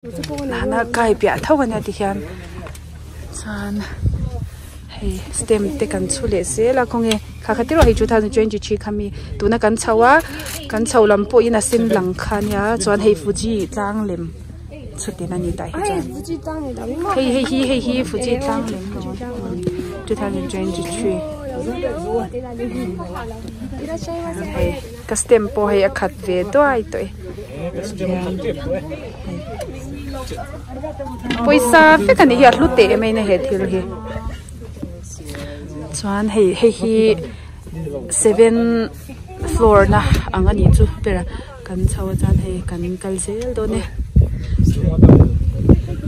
Hnahna kai piah tho ania tihian chuan hei stem te kan chhu leh zel a khawnge kha kha tiraw hei 2023 kha mi tuna kan chho a kan chho lam pawhin a sen lang kha ania chuan hei Fuji tlang lem chutin ani tah hi chuan hei hei hi hei hi Fuji tlang lem 2023 hei ka stem pawh hei a khat ve duai tawh e. Pawisa vek a ni hi a hlu teh em a he thil hi chuan hei hei hi seven floor na ang a nih chu ber a kan chho a chuan hei kan kal zel dawn e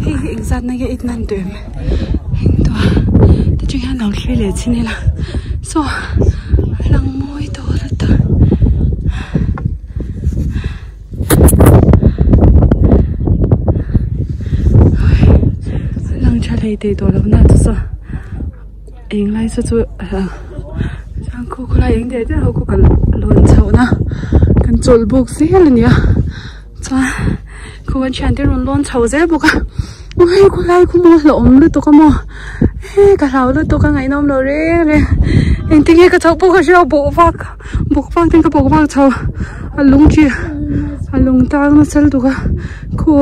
hei hi engzat na nge 892 em engtuah te chu hian lo thlir leh chin ila saw a lang mawi tawh lutuk. Lang tha hlei thei tawh lo na chu saw eng lai saw chu chuan khu khawlai eng der der ho khu kan lawn chhoh na kan chawlh bawk zel a ni a chuan khu kan thian te rawn lawn chho zel bawk a hei khawlai khu maw hlauhawm lutuk a maw he ka hlau lutuk a ngaihnawm lo reng reng engtin nge ka chhoh pawh ka hria bawh vak. Bawk vak ten ka bawk vak chho a lung chi a lung tang nasa lutuk a khu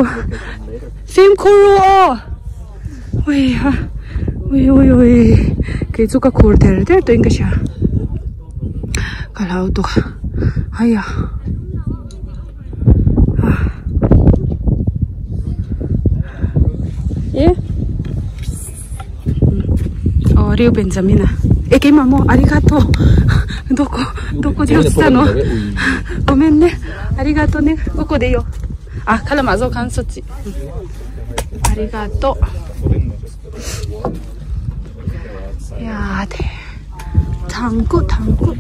fimkhur ru aw ui ha ui ui ui kei chu ka khur der der tawh in ka hria ka hlau tuk a haiya e aw Rio Benjamin a e keimah maw arigato doko doko de otsita no gomen ne arigato ne koko de yo ah khalamah zawk khan saw chi arigato ya te thangku thangku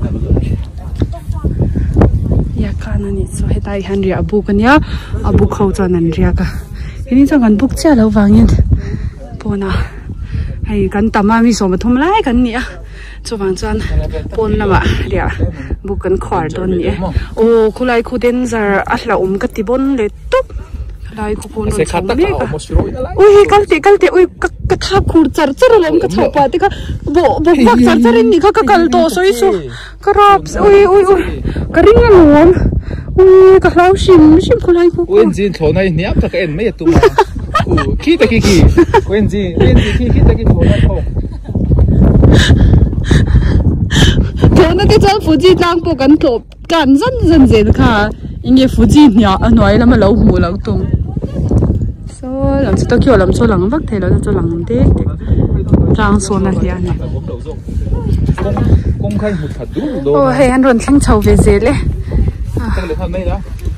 ya kan ani chu hetlai hian riah buk ania a buk ho chuan an riak a keini chuan kan buk chiah loh vangin pawnah hei kan tam a mi sawm pathum lai kan ni a chuvang chuan pawn lamah riah buk kan khuar dawn a ni e aw khulai khu danger a hlauhawm ka ti bawn leh tawp khulai khu pawh an rawn chho mek a ui hei kal teh kal teh ui ka ka thak khur char char alawm ka chhoh pah te kha bawh bawk vak char char in nih kha ka kal tawh sawi chu ka rap ui ui ui ka ring alawm ui ka hlau hrim hrim khawlai khu khaw engine thlawhna hi hniam tak a en mai a tum a khu khi taki khi engine engine khi khi taki thlawhna thlawk thlawhna te chuan Fuji tlang pawh kan tlawh tlan zan zan zel kha enge Fuji hniah a hnuai lama lo hmuh loh tum saw lam chu Tokyo lam chu a lang vak thei lo chu lang dek dek tlang sawn a hliah a ni aw hei an rawn thleng chho ve zel e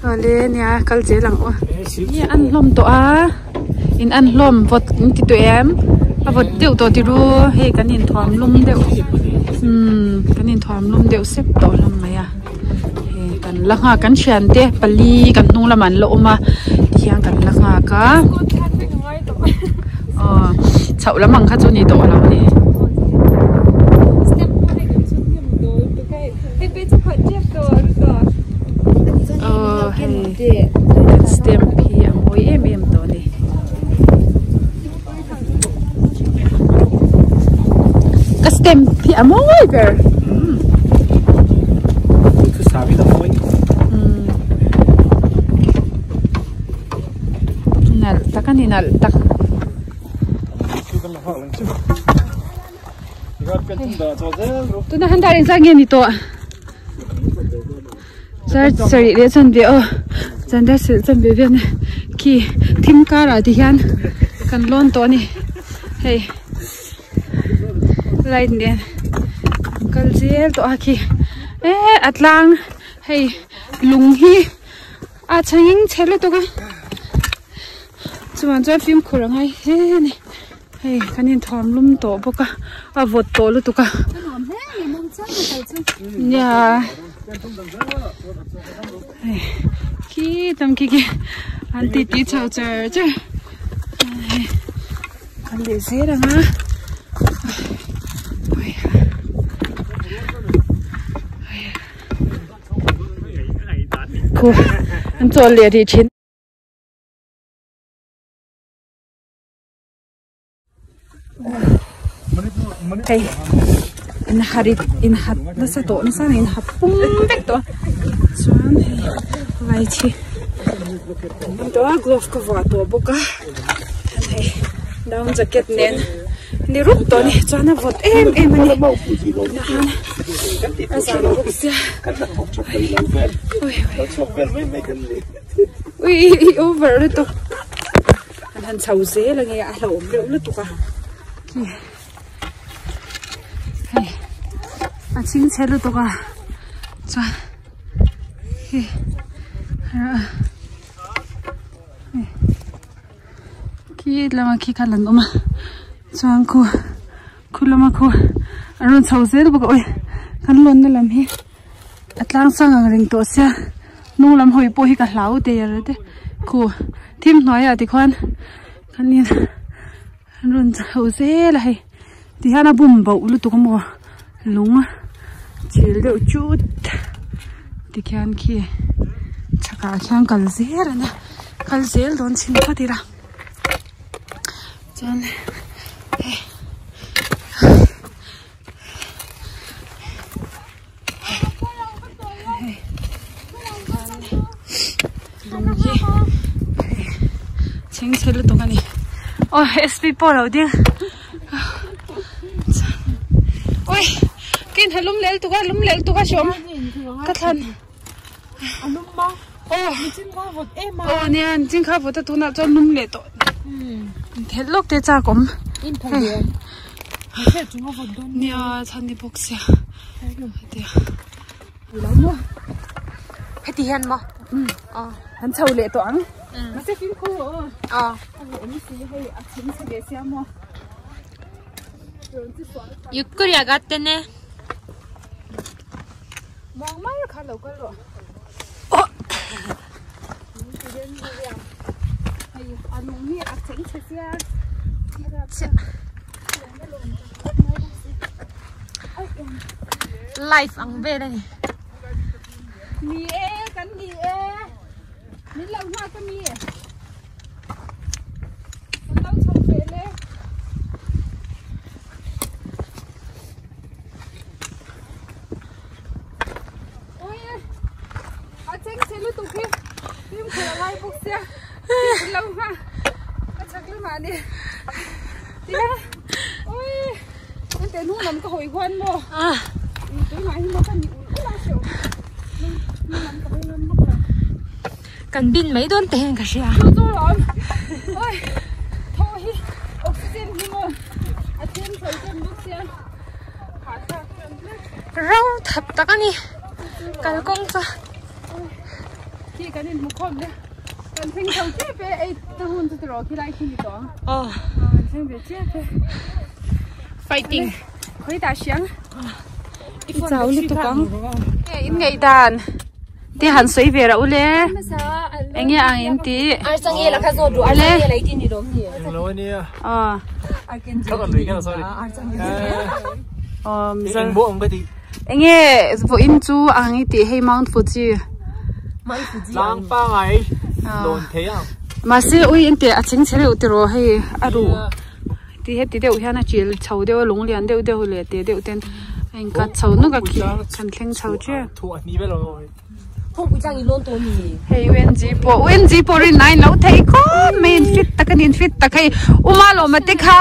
awle nia kal zel ang aw ih an hlawm tawh a in an hlawm vawt in ti tawh em a vawt deuh tawh ti ru hei kan inthuam lum deuh umm kan inthuam lum deuh sep tawh hlawm mai a hei kan la nghak kan thiante pali kan hnung lamah an la awm a tihian kan la nghak a aw chhoh lam ang kha chu ni tawh lo a ni. Aw hei kan stamp hi a mawi em em tawh a ni. Ka stamp hi a mawi ber. Nalh tak a ni nalh tak. Tuna han dar engzat nge ni tawh zar sarih leh chanve aw zan dar sarih chanve vel a ni khi thim karah ti hian kan lawn tawh a ni hei light nen an kal zel tawh a khi eh a tlang hei lung hi a chhangin chhe lutuk a chuan chuan fimkhur a ngai hle a ni. Hei kan inthuam lum tawh bawk a a vawt tawh lutuk a nia hei khi tam khi khi an ti ti chho char char hei kan leh zel ang a khu an chawl leh rih thin. Hei in harit in hat nasa tawh nasa in ha pum vek tawh a chuan hei vai thi an tawh a glove ka vuah tawh bawk a hei down jacket nen ni rup tawh a ni chuan a vawt em em a ni nahan a zan bawk sia ui over lutuk. An han chho zel ange a hlauhawm reuh lutuk a khi hei a chhing chhe lutuk a chuan khi khi lama khi kha lan awm a chuan khu khu lama khu an rawn chho zel bawk a awi kan lawnna lam hi. A tlang sang ang reng tawh sia hnung lam hawi pawh hi ka hlau der te khu thim hnuaiah tikhuan kan in an rawn chho zel a hei tihian a bum bauh lutuk a maw lung chil deuh chut tikhian khi chhakah khian kal zel a nia kal zel dawn chhin phawt ila chuan hei. Lung hi chheng chhe lutuk a ni aw sp pawh lo ding ui ka inha lum leh lutuk a lum leh lutuk a hreawm ka thlan aw aw nia nichin kha vawt a tunah chuan lum leh tawh thelh lawk te chak awm nia chhan ni bawk sia Heti hian maw? An chho leh tawh ang. Mahse fimkhur rawh aw. A hlawm si hei a chhing chhe ve sia maw. Yukkuri a gat te ne. Muang mai kha lo kal rawh. Hei a lung hi a chheng chhe sia. Life ang vel a ni. Ni e, kan ni e. Min lo nghak a mi. Kan lo chho vel e. Ui, a cheng che lutuk hi. Fimkhur a ngai bawk sia. Min lo nghak. Ka chak lamah ni. Tia. Ui, kan te hnung lam ka hawi huan maw. Tunah hi maw ka ni ul ul a hreh awm. Hnung lam ka hawi ngam bawk lo. Kan bin mai dawn te hian ka hria. Chu chu lawm. Ui, thaw hi oxygen hi maw a tlem chho tlem bawk sia. Hahthlak tlem hle. Ro thap tak a ni. Kalkawng chu. Khi kan inhmu khawm le. Kan thleng chho tep e, ei ta hun chu tiraw khi lai khi ni tawh ang. Aw. Kan thleng ve tep e. Fighting. Khawi dah hriang. I chau lutuk ang. Nge in ngaih dan te han sawi ve rah ule. Eng nge ang in ti. Archangel a kha zawt duh Archangel a i ti ni lawm ni. Englo ania. Aw. Sorry. Aw. Eng bawh ang ka ti. Enge vawiin chu ang i tih hei Mount Fuji. Tlang pangai lawn thei ang. Mahse ui in teh a chheng chhe deuh tiraw hei a ruh ti heti deuh hian a chil chho deuh a lung lian deuh deuh leh teh deuh ten a inkat chho nuk a khi kan thleng chho ṭep. Hei UNG pawh UNG pawh rin a inlo thei khawp mai in fit tak a ni in fit tak hei Uma lawma te kha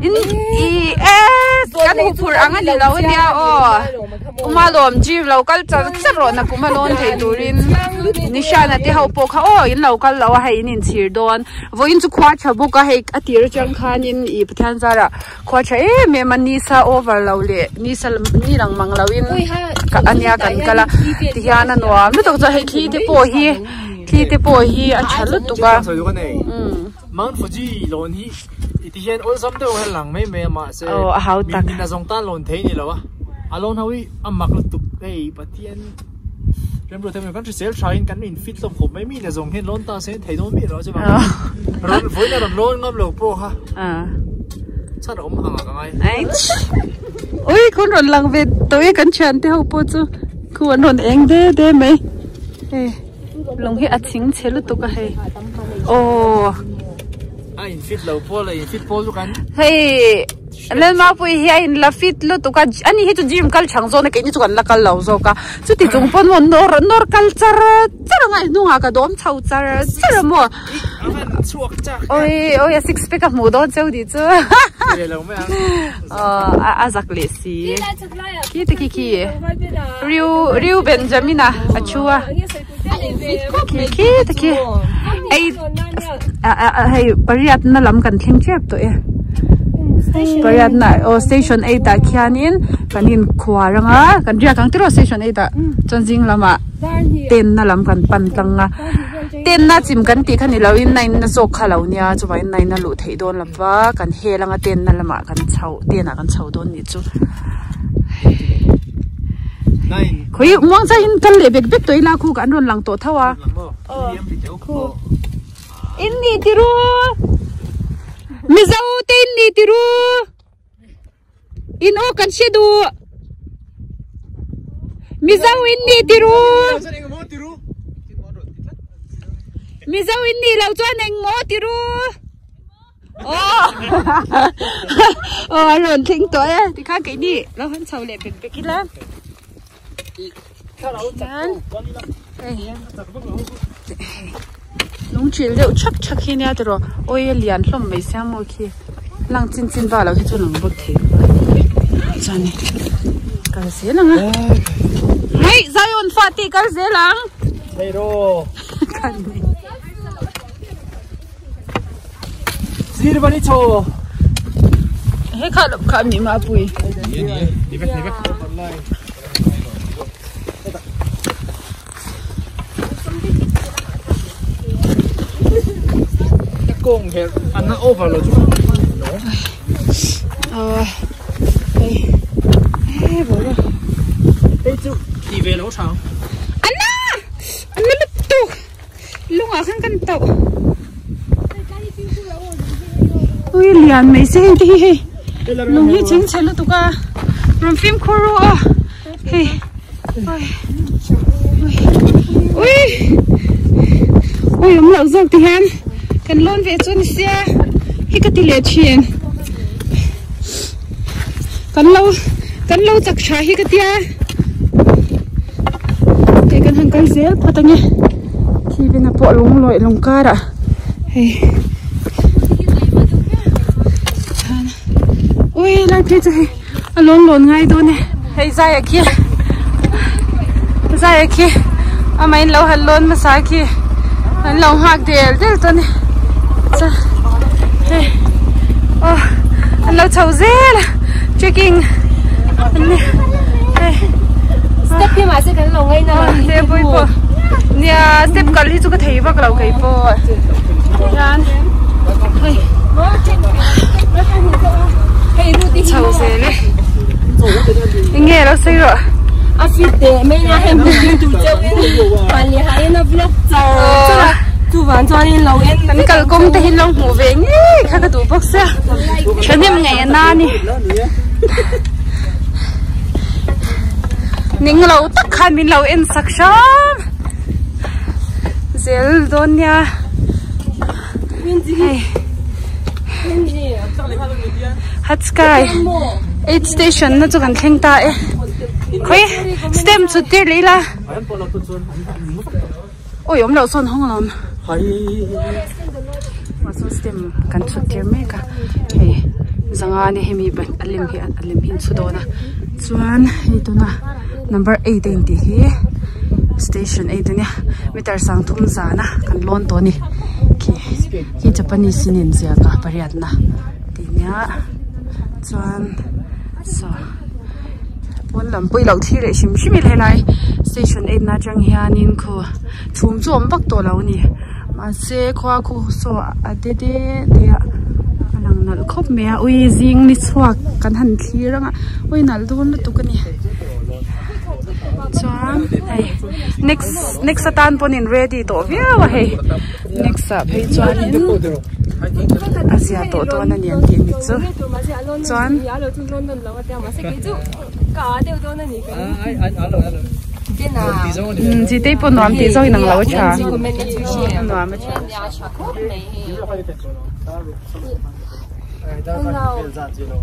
in i e kan hu phurh ang a ni lo ania aw Uma lawm G lo kal char char rawh na kum a lawn thei turin Nishana te ho pawh kha aw in lo kal lo a hei in inchhir dawn vawiin chu khua tha bawk a hei a tir atang khanin ih Pathian zarah Khua tha em em a nisa over lo leh nisa ni lang mang lo in ania kan kal a tihian a nuam lutuk chuan hei thli te pawh hi thli te pawh hi a tha lutuk a. Mount Fuji lawn hi ti hian awlsam deuh hian lang mai mai a mahse a hau tak min a zawng tan lawn thei ni lo a a lawn ho hi a mak lutuk hei Pathian remruat thei mai kan hrisel tha in kan in fit hlawm khawp mai mi na zawng hian lawn ta se thei dawn mi lo a chuan rawn vawiin a rawn lawn ngam lo pawh kha. Chhan a awm ang a ka ngai. Ui khun rawn lang ve tawh i kan thian te ho pawh chu khu an rawn eng de de mai. Hei lung hi a chhing chhe lutuk a hei. Aw. A in fit lo pawl a in fit pawl chu kan. Hei Lalmapui hi a in la fit lutuk a ani hi chu gym kal chang zawk a keini chu kan la kal lo zawk a chuti chung pawn maw nawr nawr kal char char anga i hnungah ka dawm chho char char a maw awi awi a six pack a hmuh dawn cheu tih chu aw a zak leh si khi te khi khi Riu Riu Benjamin a a thu a khi khi te khi ei hei pariat na lam kan thleng tep tawh e pariat na aw station eight ah khianin kan inkhuar anga kan riak ang tiraw station eight ah chuan zing lamah ten na lam kan pan tlang a ten na chim kan tih kha ni loin nine na zawk kha lo nia chuvangin nine a luh theih dawn lova kan hel anga ten na lamah kan chho ten ah kan chho dawn nih chu. Khawi muang chai in kal leh bek bek tawh ila khu ka an rawn lang tawh tho a. Khu in ni tiru Mizo te in ni tiru in aw kan hre duh Mizo in ni tiru Mizo in ni lo chuan engmaw tiru. Aw a rawn thleng tawh e tikhan keini lo han chho leh bek bek ila hian hei lung thil deuh thak thak hi nia tiraw awi a lian hlawm mai sia maw khi lang chin chin bak lo hi chu lang bawk thei chuan kal zel ang a hei Zion fa tih kal zel ang. He kha lawm kha mi ma pui. Kong he an na over lo chu. Ờ. Hey. Hey, bo lo. Hey chu ti ve lo thang. Anna! Anna lutuk. Lungah khan kan tauh. Ui lian mai se heng te hi hei. Lung hi chheng chhe lutuk a. Rawn fimkhur ru a. Hei. Ui. Ui. Ui awm loh zawk ti hian kan lawn ve chu ni sia. Hi ka ti leh thin. Kan lo kan lo chak tha hi ka tia. Hei kan han kal zel phawt ange. Khi vena pawh lung lawih lung karah hei ui lai phei chu hei a lawn lawn ngai dawn e. Hei zai a khi zai a khi amah in lo han lawn hmasa khi an lo nghak del del dawn e. Chuan hei aw an lo chho zel a trekking an ni hei step hi mahse kan lo ngaina lo hle pawh pawh nia step kal hi chu ka thei vak lo kei pawh hian hei chho zel e eng nge lo sawi rawh a fit teh mai a hei hmuh tur chauh in pali ha in a vlog char char a chuvan chuan in lo en kan kalkawng te hi lo hmuh ve ngei kha ka duh bawk sia thahnem ngaih a na a ni ning lo tak khan min lo en sak hram zel dawn nia hei Hatsky eight station na chu kan thleng ta e khawi stem chhut tir leh ila awi awm loh sawn hawng alawm mahse stem kan chhut tir mek a hei zanga nia hemi a lem hi a lem hi an chhu dawn a chuan hei tuna number eight a intih hi station eight ania meter sang thum zana kan lawn tawh a ni khi khi japanese in inziak a pariatna tih nia chuan saw pawn lam pawh i lo thlir leh hrim hrim ila helai station eight na atang hianin khu chhum chu a awm vak tawh lo a ni mahse khua khu saw a de de te a a lang nalh khawp mai a ui zing ni chhuak kan han thlir ang a ui nalh dawn lutuk a ni chuan hei next next atan pawhin in ready tawh viau a hei next ah phei chuanin a zia tawh dawn a ni an tih ni chu chuan. Zitei pawh nuam tih zawk in ang lo a tha. Nuam a tha.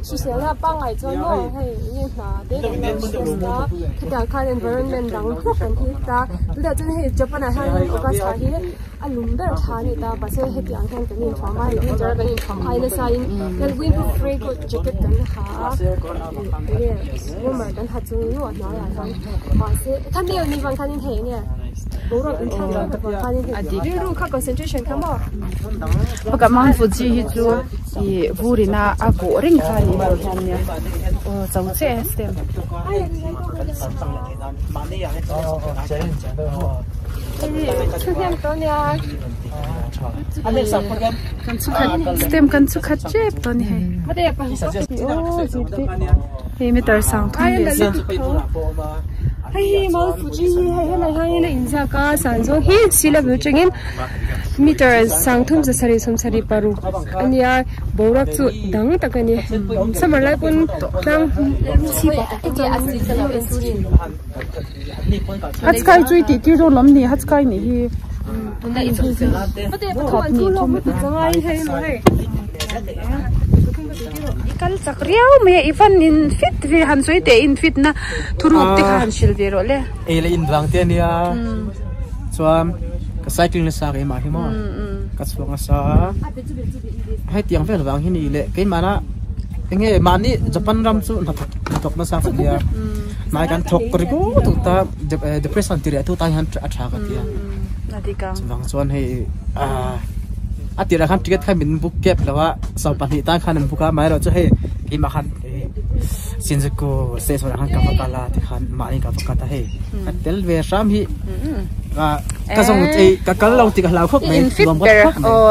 Hrisel a pangngai chuan maw hei nge hna te kan lo hriat a khitiang khan environment dang hlawk kan hip ta tunah chuan hei Japan ah hian August ah hi a lum ber tha a ni ta mahse hetiang hian kan inthuam a hei winter a kan inthuam ai nasa in kan windproof raincoat jacket kan ha a enge warmer kan ha chung nu a hnuaiah hian mahse khami ni vang khanin hei enge boruak inthlak thlak vang khanin hei rilru kha concentration kha maw. Pakhat Mount Fuji hi chu ih vurina a kawh reng kha a nih hmel hian nia aw cho chiah e stem. Kan chu khat stem kan chu khat tep tawh a ni hei aw zirtir hei meter sang thum leh sa. Hei hi Mount Fuji hi hei helai hianin a inziak a sanzawng hi sea level atangin Meter sangthum zasarih sawmsarih paruk a nia boruak chu dang tak a ni summer lai pawn tlang chhip ah tak tak chuan an chhin. Hatskai chu i tih tir dawn lawm ni hatskai nih hi khat nih thum i kal chak riau mai a i van in fit ve han sawi teh in fit na thuruk te kha han hrilh ve rawh le. Ei leh in vang te a nia chuan ka cycling nasa keimah hi maw ka chhuak nasa a hetiang vel vang hi ni leh keimahna enge mahni Japan ram chu hnathawk hnathawk nasa ka nia hmai kan thawk ringawt ringawt a depression ti reh tu tan hian a tha ka tia chuvang chuan hei ah a tirah khan ticket kha min book cab lo a 12 tan khan an book a amaherawhchu hei keimah khan. Shinjuku station ah khan ka va kal a tikhan mahni ka va cut a hei ka tel ve hram hi ka zawng ei ka kal lo tih ka hlau khawp mai in fit ber aw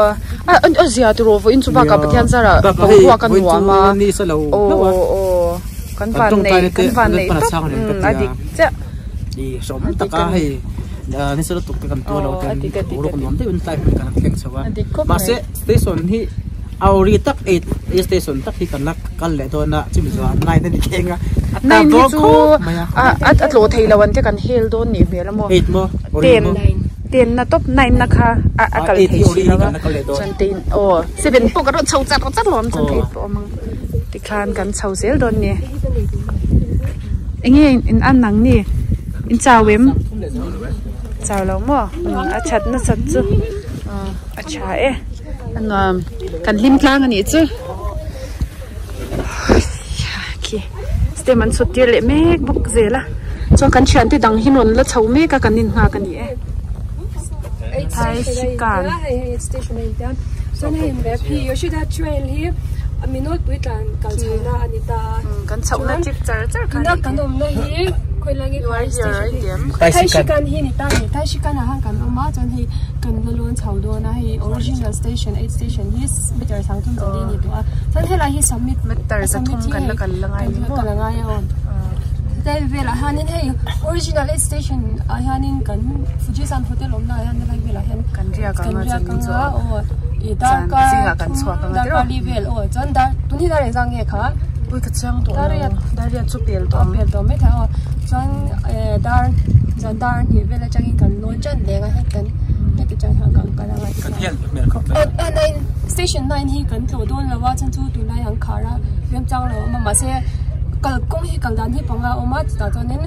a a zia tiraw vawiin chu bakah Pathian zarah boruak a nuam a aw aw kan van neih kan van neih tawp a dik chiah i hrawm taka hei ni sa lutuk te kan tuar lo ten boruak nuam deuhin tlai hmun kan thleng chho a mahse station hi A ori tak ei ei station tak hi kan la kal leh dawn a chumi zawh ah nine a ni thleng a a nine hi chu a a tlawh thei lo an te kan hel dawn nih hmel a maw eight maw ori ten ten na top nine na kha a a kal thei si lo a chuan ten aw seven pawh ka rawn chho char char lo ang chuan eight pawh a awm ang tikhan kan chho zel dawn ni enge in an ang ni in chau em chau lo maw a that nasat chu a tha e. A nuam kan hlim tlang a nih chu khi stem an chhut tir leh mek bawk zel a chuan kan thiante dang hi rawn la chho mek a kan inghak a ni e thai sikan kan chhoh na trip char char kha a ni e. Kan la lawn chho dawn a hei original station eight station hi meter sang thum zali a ni tawh a chuan helai hi summit meter summit hi kan la kal la ngai ni maw kal a ngai a aw tlai velah hianin hei original eight station ah hianin kan Fujisan hotel awmna ah hian helai velah hian kan riak kan anga riak chuan anga aw ih darkar zingah kan chhuak anga darkar li vel aw chuan dar tun hi dar engzah nge kha ui ka chiang tawh lo dar riat chu pel tawh ang pel tawh maithei aw chuan eh dar zan dar hnih vel atangin kan lawn tan leng a hei kan heti tan hian kan kal anga kan hian hmel khawp mai a nine station nine hi kan tlawh dawn lo a chuan chu tunlai an khar a remchang lo a awm a mahse kal kawng hi kal dan hi panga a awm a chutah chuanin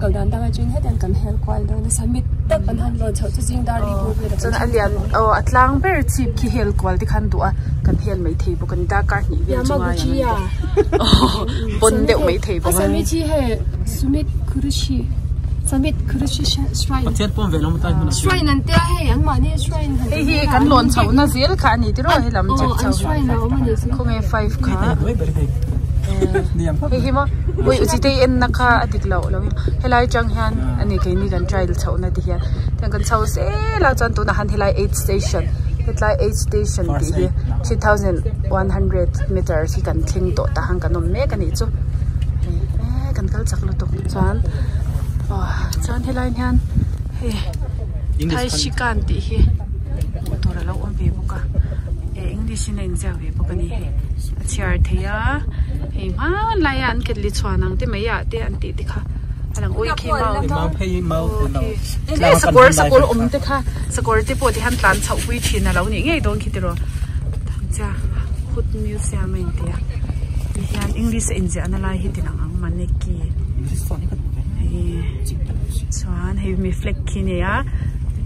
kal dan dang atangin hetiang kan hel kual dawn a summit tak kan han lawn chhoh chu zing dar li bur vel a chuan a lian aw a tlang ber chhip khi hel kual te khan duh a kan hel mai thei bawk a ni darkar hnih vel chu ngai ang an ti pawn deuh mai thei bawk a summit hi hei summit kurushi summit kurushi shrine Pathian pawm ve lo maw tlai hmunah shrine an tia hei an mahni shrine han hei hi kan lawn chhoh na zel kha a ni tiraw he lam chhak chho shrine a awm a ni khawnge five kha hei hi maw ui uchitei en na kha a dik loh lo helai atang hian ani keini kan trial chhoh na te hian tiang kan chho zel a chuan tunah han helai eight station hetlai eight station tih hi 3100 meters hi kan thleng tawh tah han kan awm mek a nih chu hei e kan kal chak lutuk chuan aw chuan helai hian hei Thaishikan tih hi hmuh tur a lo awm ve bawk a eh english in a inziak ve bawk a ni hei a chhiar thei a hei hmanlai a an ketli chhuan ang te mai ah te an tih te kha. Alang ui khi mau mau phei mau khi sakawr sakawr awm te kha sakawr te pawh ti hian tlan chhoh pui thin a lo nih ngei dawn khi tiraw thangchia hut museum a inti a ti hian english a inziahna lai hi ti lang ang maneki chuan hei mi flag khi a nei a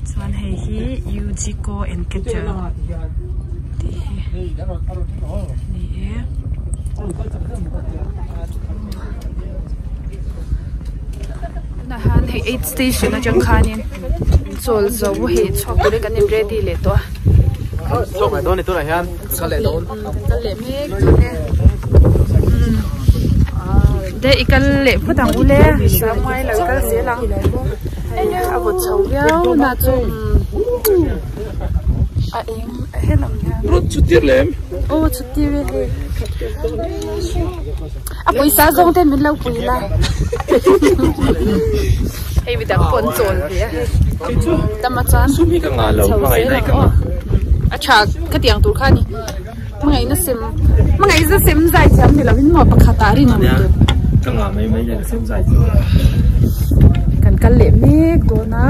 chuan hei hi ujiko and cattle tih hi a ni e. Tunah hian hei eight station atang khanin chawl zo hei chhuak turin kan in ready leh tawh a. Chhuak leh dawn ni tunah hian kal leh dawn. Kal leh mek dawn e. De i kal leh phawt ang ule Samuai lo kal zel ang. Hei a vawt chho viau na chu a eng helam hian. Rut chu tir lem. Aw chu tir e hei. A pawisa zawng ten min lo pui la hei midang pawh an chawl ve a hei tama chuan chho zel ang aw a tha khatiang tur kha a ni hmangaihna sem hmangaihna sem zai thiam ni lovin maw pakhat ah rinawm tur kan kal leh mek dawn a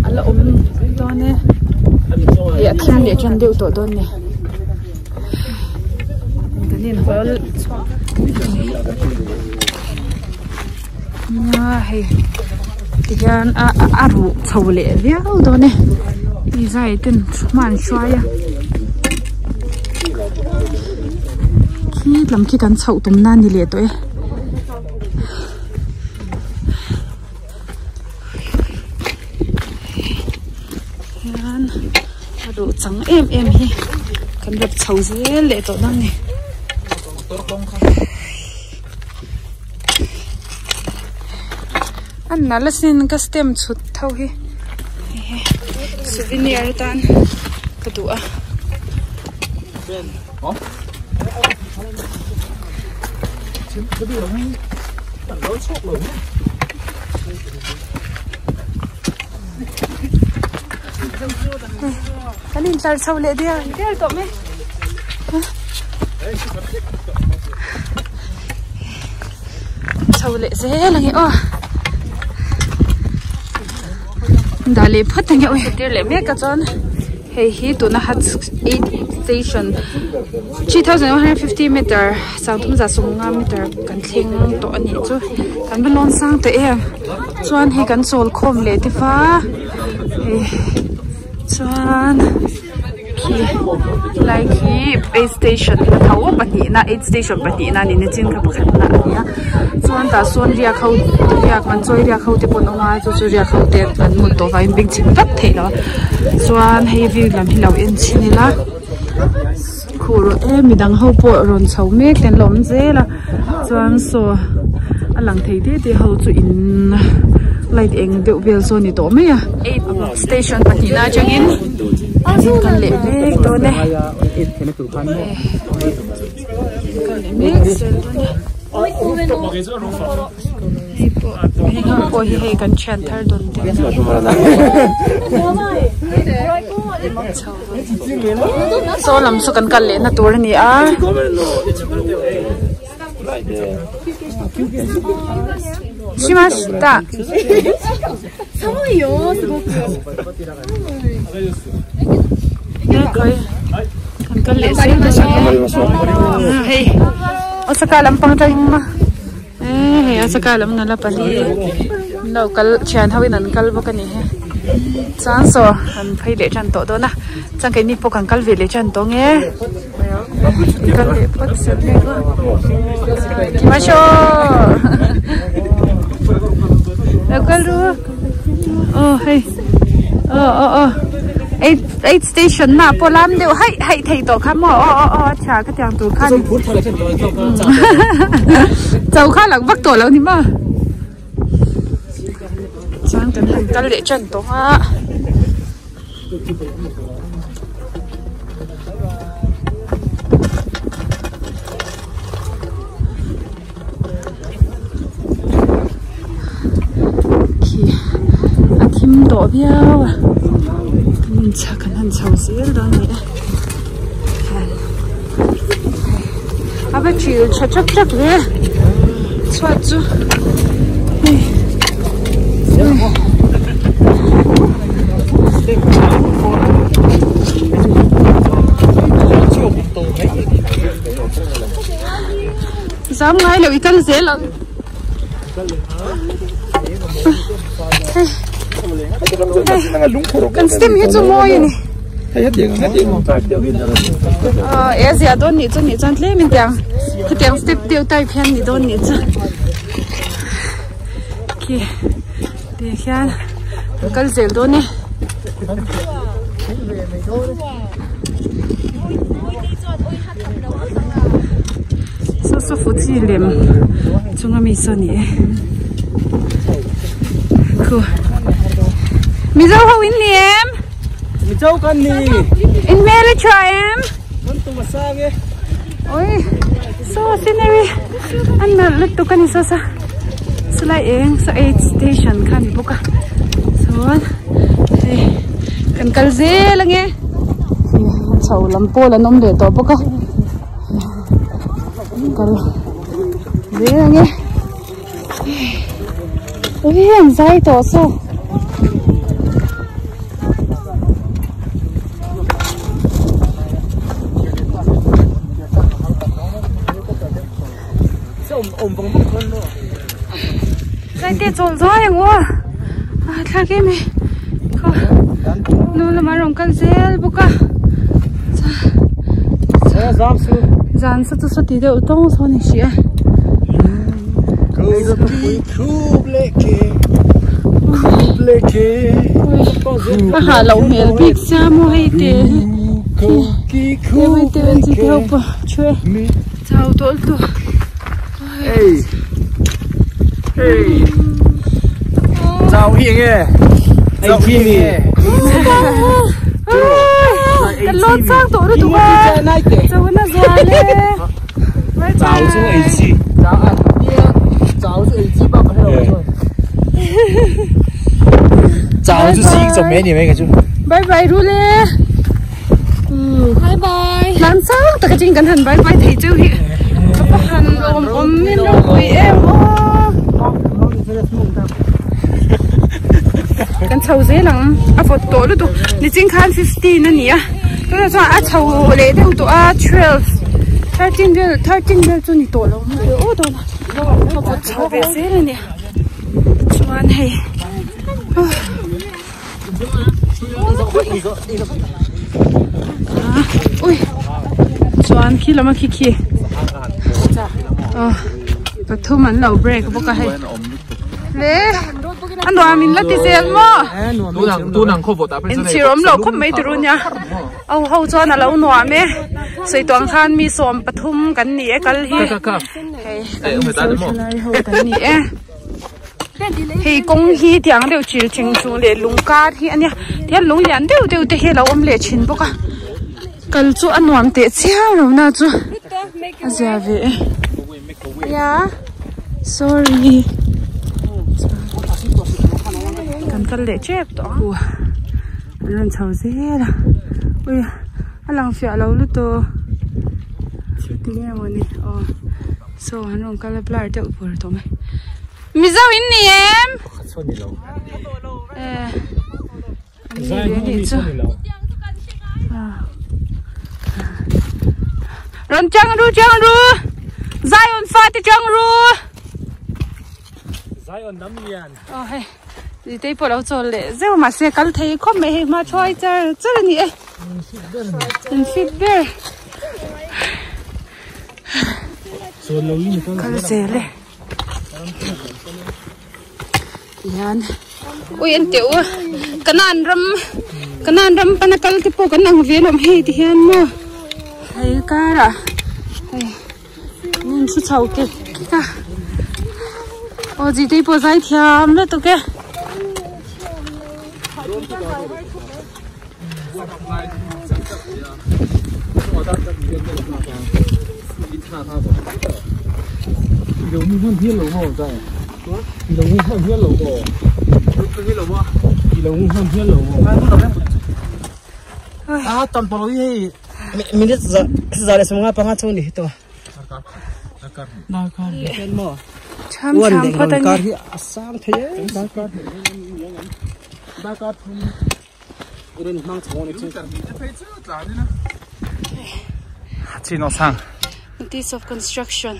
a la awm dawn e hei a thim leh tan deuh tawh dawn a ni. Kan in hawl chhuak nia hei tihian a a ruh chho leh viau dawn e mi zai ten hma an hruai a khi lam khi kan chhoh tum na ni leh tawh e. Hian a duh chang em em hi kan rep chho zel leh tawh dawn a ni. A nalh asin ka stem chhut tho hi souvenir atan ka duh a. Kan intlar chho leh dial dial tawh mai. Chho leh zel ang e aw. Dah leh phawt ang e aw. Tir leh mek a chuan hei hi tuna hut eight station 3150 meter sangthum za sawmnga meter kan thleng tawh a nih chu kan va lawn sang tawh em. Chuan hei kan chawl khawm leh te va hei chuan khi lai khi eight station tho pahnihna eight station pahnihna a ni nichin kha pakhatna a ni a chuan tah sawn riak ho riak an chawi riak ho te pawh an awm a chu chu riak ho te an mut tawh vangin bengchheng vak theih loh a chuan hei view lam hi lo en chhin ila khuh rawh e midang ho pawh rawn chho mek te an lo awm zel a chuan saw a lang thei te te ho chu in light eng deuh vel saw a ni tawh mai a station pahnihna atangin kan leh mek dawn e kan leh mek zel dawn e hei pawh heng ho pawh hi hei kan thian thar dawn te Saw lam saw kan kal lehna tur a ni a. Shimashita. Kan kal leh zel dawn a ni. Hei Osaka lampang atangin ma hei Osaka lam nula pahnih an lo kal thian ho in an kal bawk a ni he chuan saw an phei leh tan tawh dawn a chuan keini pawh kan kal ve leh tan tawh nge kal leh phawt se Kimasho lo kal ru aw hei aw aw aw eight eight station na pawh lam deuh haih haih thei tawh kha maw aw aw aw a tha ka tiang tur khan cho kha lang vak tawh lo ni maw chuan kan han kal leh tan tawh a. Khi a thim tawh viau a kan in chhak kan han chho zel dawn a ni e a va thil tha tap tap ve. Chhuat chu hei Zam ngai lo i kal zel ang. Kan stem hi chu mawi a ni. E zia dawn nih chu nih chuan tlem in tiang hetiang step deuh type hian ni dawn nih chu. Khi ti hian kan kal zel dawn e. Saw saw fuchi lem chunga mi saw ni e khu Mizo ho in ni em Mizo kan ni in hmel a tha em kan tum a sang e oi saw scenery an nalh lutuk a ni saw saw chulai eng saw aid station kha a ni bawk a chuan hei kan kal zel ange chho lam pawl an awm leh tawh bawk a kal zel ange ui an zai tawh saw. Zai te chawl zuai ang aw a thlak em e khaw nu lamah rawn kal zel bawk a zan sa chu sawti deuh tawng sawn a ni hrih a. A hah loh hmel bik sia maw hei te hi hei te an chi te ho pawh thu e. Chau tawlh tawh. Hey. Hey. Chau hi nge. Chau hi nge. Kan lawt chang tawh lutuk a. Chau na zual e. Chau chu ei chi. Chau chu ei chi ba ka hre lo. Chau chu sing chawm mai ni mai ka chu. Bye bye rule. Bye bye. Tlan sang tak atangin kan han bye bye thei cheu hi ka va han awm awm in ropui em aw. Kan chho zel ang a vawt tawh lutuk nichin khan 15 a ni a tunah chuan a chho leh deuh tawh a 12 13 vel 13 vel chu ni tawh lo maw aw dawn a a vawt chho ve zel a ni chuan hei. Ui chuan khi lama khi khi pathum an lo break bawk a hei le a nuam in la ti zel maw inchhir awm lo khawp mai tur nia au ho chuan a lo nuam e sawi tuang khan mi sawm pathum kan ni e kal hi hei kan thalai ho kan ni e. Hei kawng hi tiang deuh chil cheng chung leh lung kar hi a nia tihian lung lian deuh deuh te hi a lo awm leh thin bawk a kal chu a nuam teh chiang lo na chu a zia ve e ya sorry kan kal leh tep tawh ang an rawn chho zel a ui a lang fiah lo lutuk tinge mawni aw. Saw an rawn kal a blur deuh vur tawh mai. Mizo in ni em? Pakhat sawn ni lo. Eh. Zai ni chu. Rawn chang ru chang ru. Zion fa te chang ru. Zion nam lian. Oh hei. Ti te pawh lo chawl leh zeuh mahse kal thei khawp mai hei hma thuai char char a ni e. In fit ber. Kal zel e tihian ui en teh u kanan ram kanan ram pana kal te pawh kan ang ve alawm hei tihian maw hei karah hei hnim chu chho kek kek a aw zite pawh zai thiam lutuk e. Cham cham phawt a ni. Notice of construction.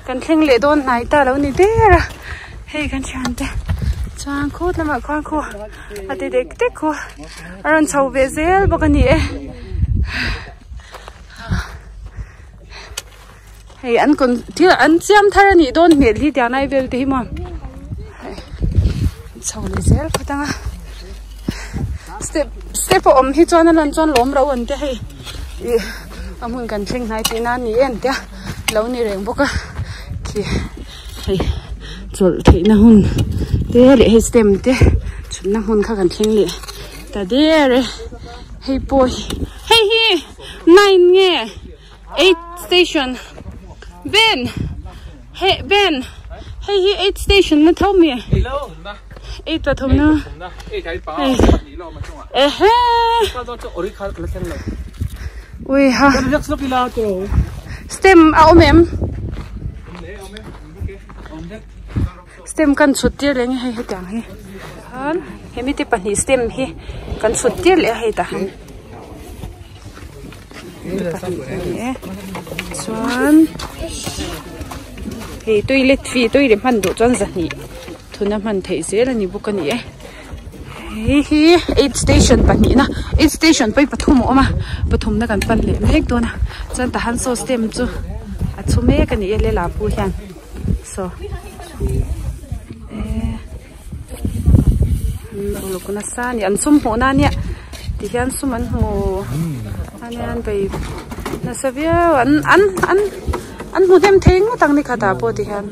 Kan thleng leh dawn hnai ta lo ni der a, hei kan thiante chuan khut lamah khuan khu a ti dek dek khu a rawn chho ve zel bawk a ni e. Hei an kawn thil an chiam thar a nih dawn hmel hi tiang lai vel te hi maw hei chho leh zel phawt ang a step step a awm hi chuan a lan chuan lawm ro an tia hei ih a hmun kan thleng hnai tih nan ni em tia lo ni reng bawk a khi hei chawlh theihna hun te leh hei stem te chhutna hmun kha kan thleng leh ta der e hei pawh hi hei hi nine nge. Eight station Ben hei Ben hei hi eight station na tho mi eight pathum na hei ehe ui ha stem a awm em stem kan chhut tir leh nge hei hetiang hi khan hemi te pahnih stem hi kan chhut tir leh a hei tah hian. Chuan hei toilet fee toilet hman duh chuan zahnih thuna hman theih zel a ni bawk a ni e hei hi eight station pahnih na eight station pawh hi pathum a awm a pathum na kan pan leh mek dawn a chuan tahan saw stem chu a chhu mek a ni e lehla pu hian saw eh uluk nasa a ni an sum hmuh na ania ti hian sum an hmu anian bei nasa viau an an an an hmu hnem thei ngawt ang ni khatah pawh ti hian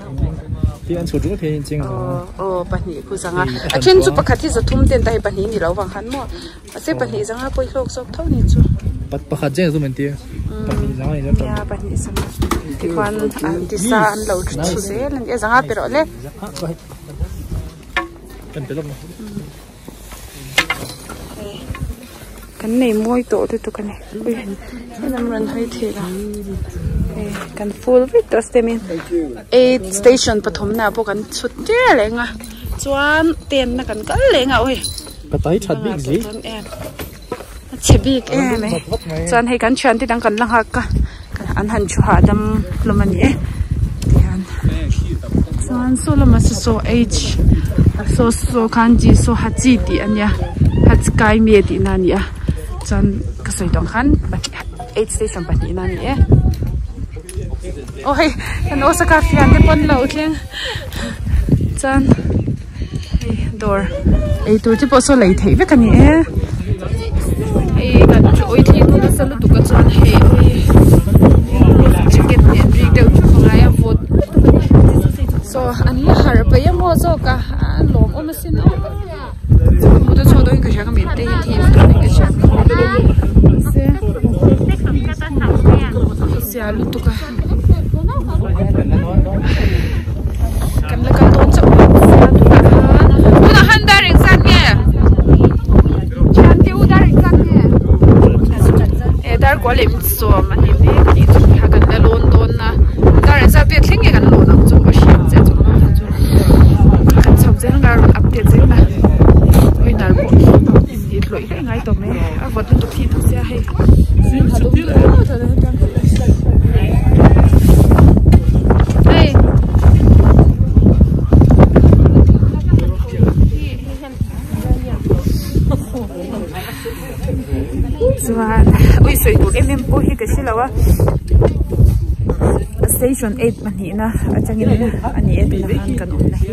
aw aw pahnih khu zanga a then chu pakhat hi zathum ten ta hei pahnih ni lo vang khan maw mahse pahnih zanga pawh hi hlawk zawk tho ni chu pakhat zeng chu min tia pahnih zanga ni nia pahnih zanga tikhuan an tisa an lo thu zel a ni a zanga pe rawh le. Kan nei mawi tawh lutuk a ni ui helam rawn hawi thei lo hei kan full vek tawh step in eight station pathum na ah pawh kan chhut tir reng a chuan tent na kan kal leh ang a ui ka tai that bik zi a chhe bik em e chuan hei kan thian te dang kan la nghak a an han thu hahdam hlawm a ni e tihian chuan saw lamah saw saw h saw saw khan chi saw hachi tih a nia hachikai me tih na a ni a chuan ka sawi tawh ang khan pahnih eight station pahnih na a ni e aw hei kan Osaka fian te pawn lo thleng chuan. Hei dawr eitur te pawh saw lei theih vek a ni e hei kan chu ui thli tu nasa lutuk a chuan hei ui jacket nen rik deuh theuh a ngai a vawt lutuk a ni saw an la harh paih a maw zawk a a lawm awm asin aw hmu te chhuak dawhin ka hria ka mit te hi thim dawn in ka hria mahse zia lutuk a. Kan la kal dawn chauh a tunah khan tunah khan dar engzat nge thiante u dar engzat nge e dar kua leh min sawm a ni mek a nih chu kha kan la lawn dawn a dar engzat vel thleng nge kan lawn ang chu a hriat chiah chu kan chho zel ang a rawn update zel a winner pawh i hlawih hlawih ngai tawh mai a vawt lutuk hi tawh sia hei. Hei. Chuan ui sawi tur em em pawh hi ka hre lo a station eight pahnih na atangin a ni e tunah khan kan awmna hi.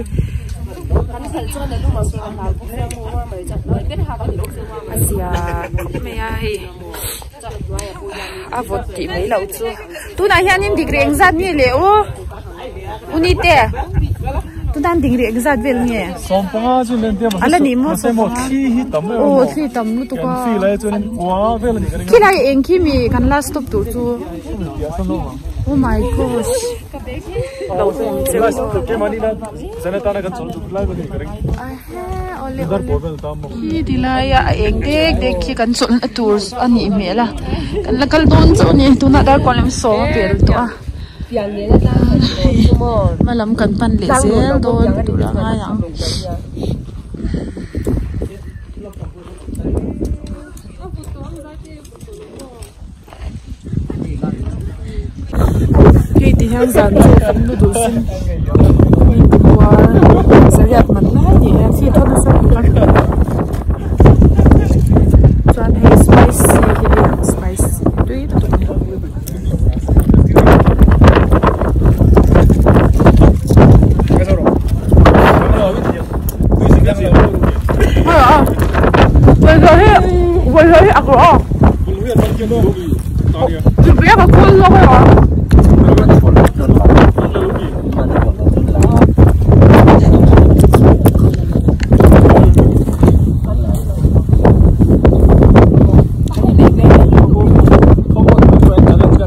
A zia khawp mai a hei a vawt tih mai loh chu tunah hianin degree engzat nge le aw unite tunah an degree engzat vel nge ala ni maw aw thli tam lutuk a khilai eng khi mi kan last stop tur chu oh my gosh lo awm cheu. Awle awle khi ti laia a eng dek dek khi kan chawlhna tur a nih hmel a kan la kal dawn chauh a ni tunah darkawn lem sawm a pel tawh a hei hma lam kan pan leh zel dawn tur a ngai ang. Hei ti hian zan chu kan lu duh sin mi puar zariat man lai ni e thli thaw nasa lutuk a chuan hei spicy hi ei ang spicy tui lutuk a ni.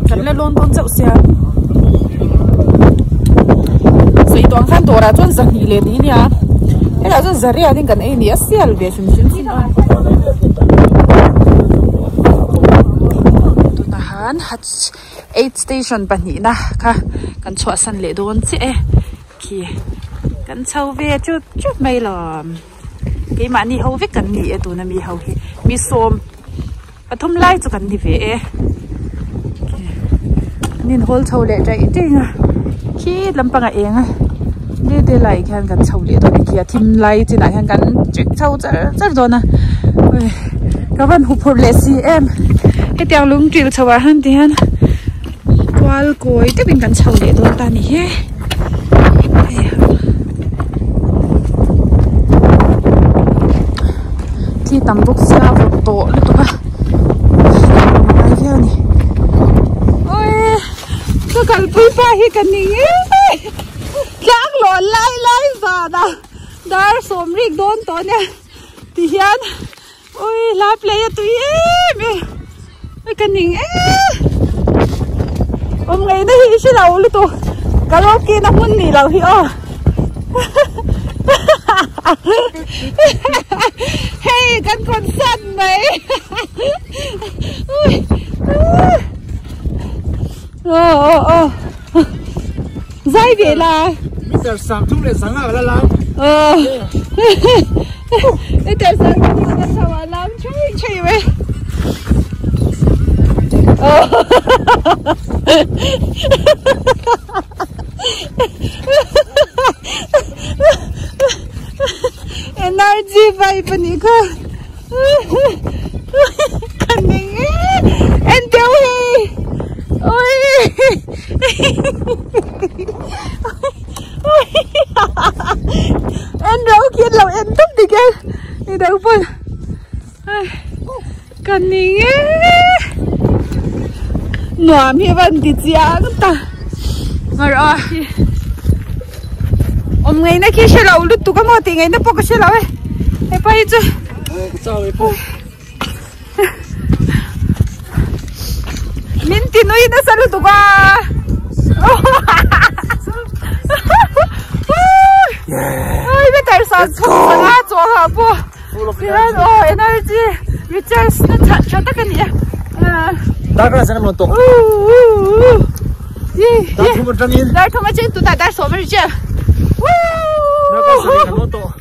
Kan la lawn dawn chauh sia sawi tawh ang khan dawrah chuan zahnih leh ni nia hetah chuan zariat in kan ei ni a sial ve hrim hrim sin a tunah han eight station pahnihna kha kan chhuahsan leh dawn chiah e khi kan chho ve chut chut mai lawm keimahni ho vek kan ni e tuna mi ho hi mi sawm. Pathum lai chu kan ni ve e an in hawl chho leh daih daih a khi lampang a eng a de de lai khian kan chho leh dawn a khi a thim lai chinah hian kan check chho char char dawn a ka van huphurh leh si em hetiang lung ṭil chho ah hian ti hian kual kawi deuhin kan chho leh dawn ta a ni hi. Thi tam bawk sia vawt tawh lutuk a a ngai viau a ni awii ka kalpui pa hi ka ning em em tlang lawn lai lai zan a dar sawm rik dawn tawh ania ti hian awii hla play a tui em em a ka ning em awm ngaihna hi i hre lo lutuk karaoke na hmun nih loh hi aw. Hei kan concert mai oh oh oh zai ve la meter sang thum leh sanga la lam oh meter sang thum leh sanga lam chei chei ve oh Energy vibe a nih kha ka ning e en teuh hei ui en rau khian lo en tawp dik e ni dang pawn Ka ning e nuam hi van ti chiang ta ngar a hi awm ngaihna khi hre lo lutuk a maw tih ngaihna pawh ka hre lo e hepa hi chu min ti nui nasa lutuk a ui better sa chhawk sanga chaw ha pawh. Tihian aw energy recharge na tha tha tak a ni a Dar kala chana tawh Dar thum atangin Dar thum atangin tunah dar sawm a ri chiah Dar kala chana kan tawh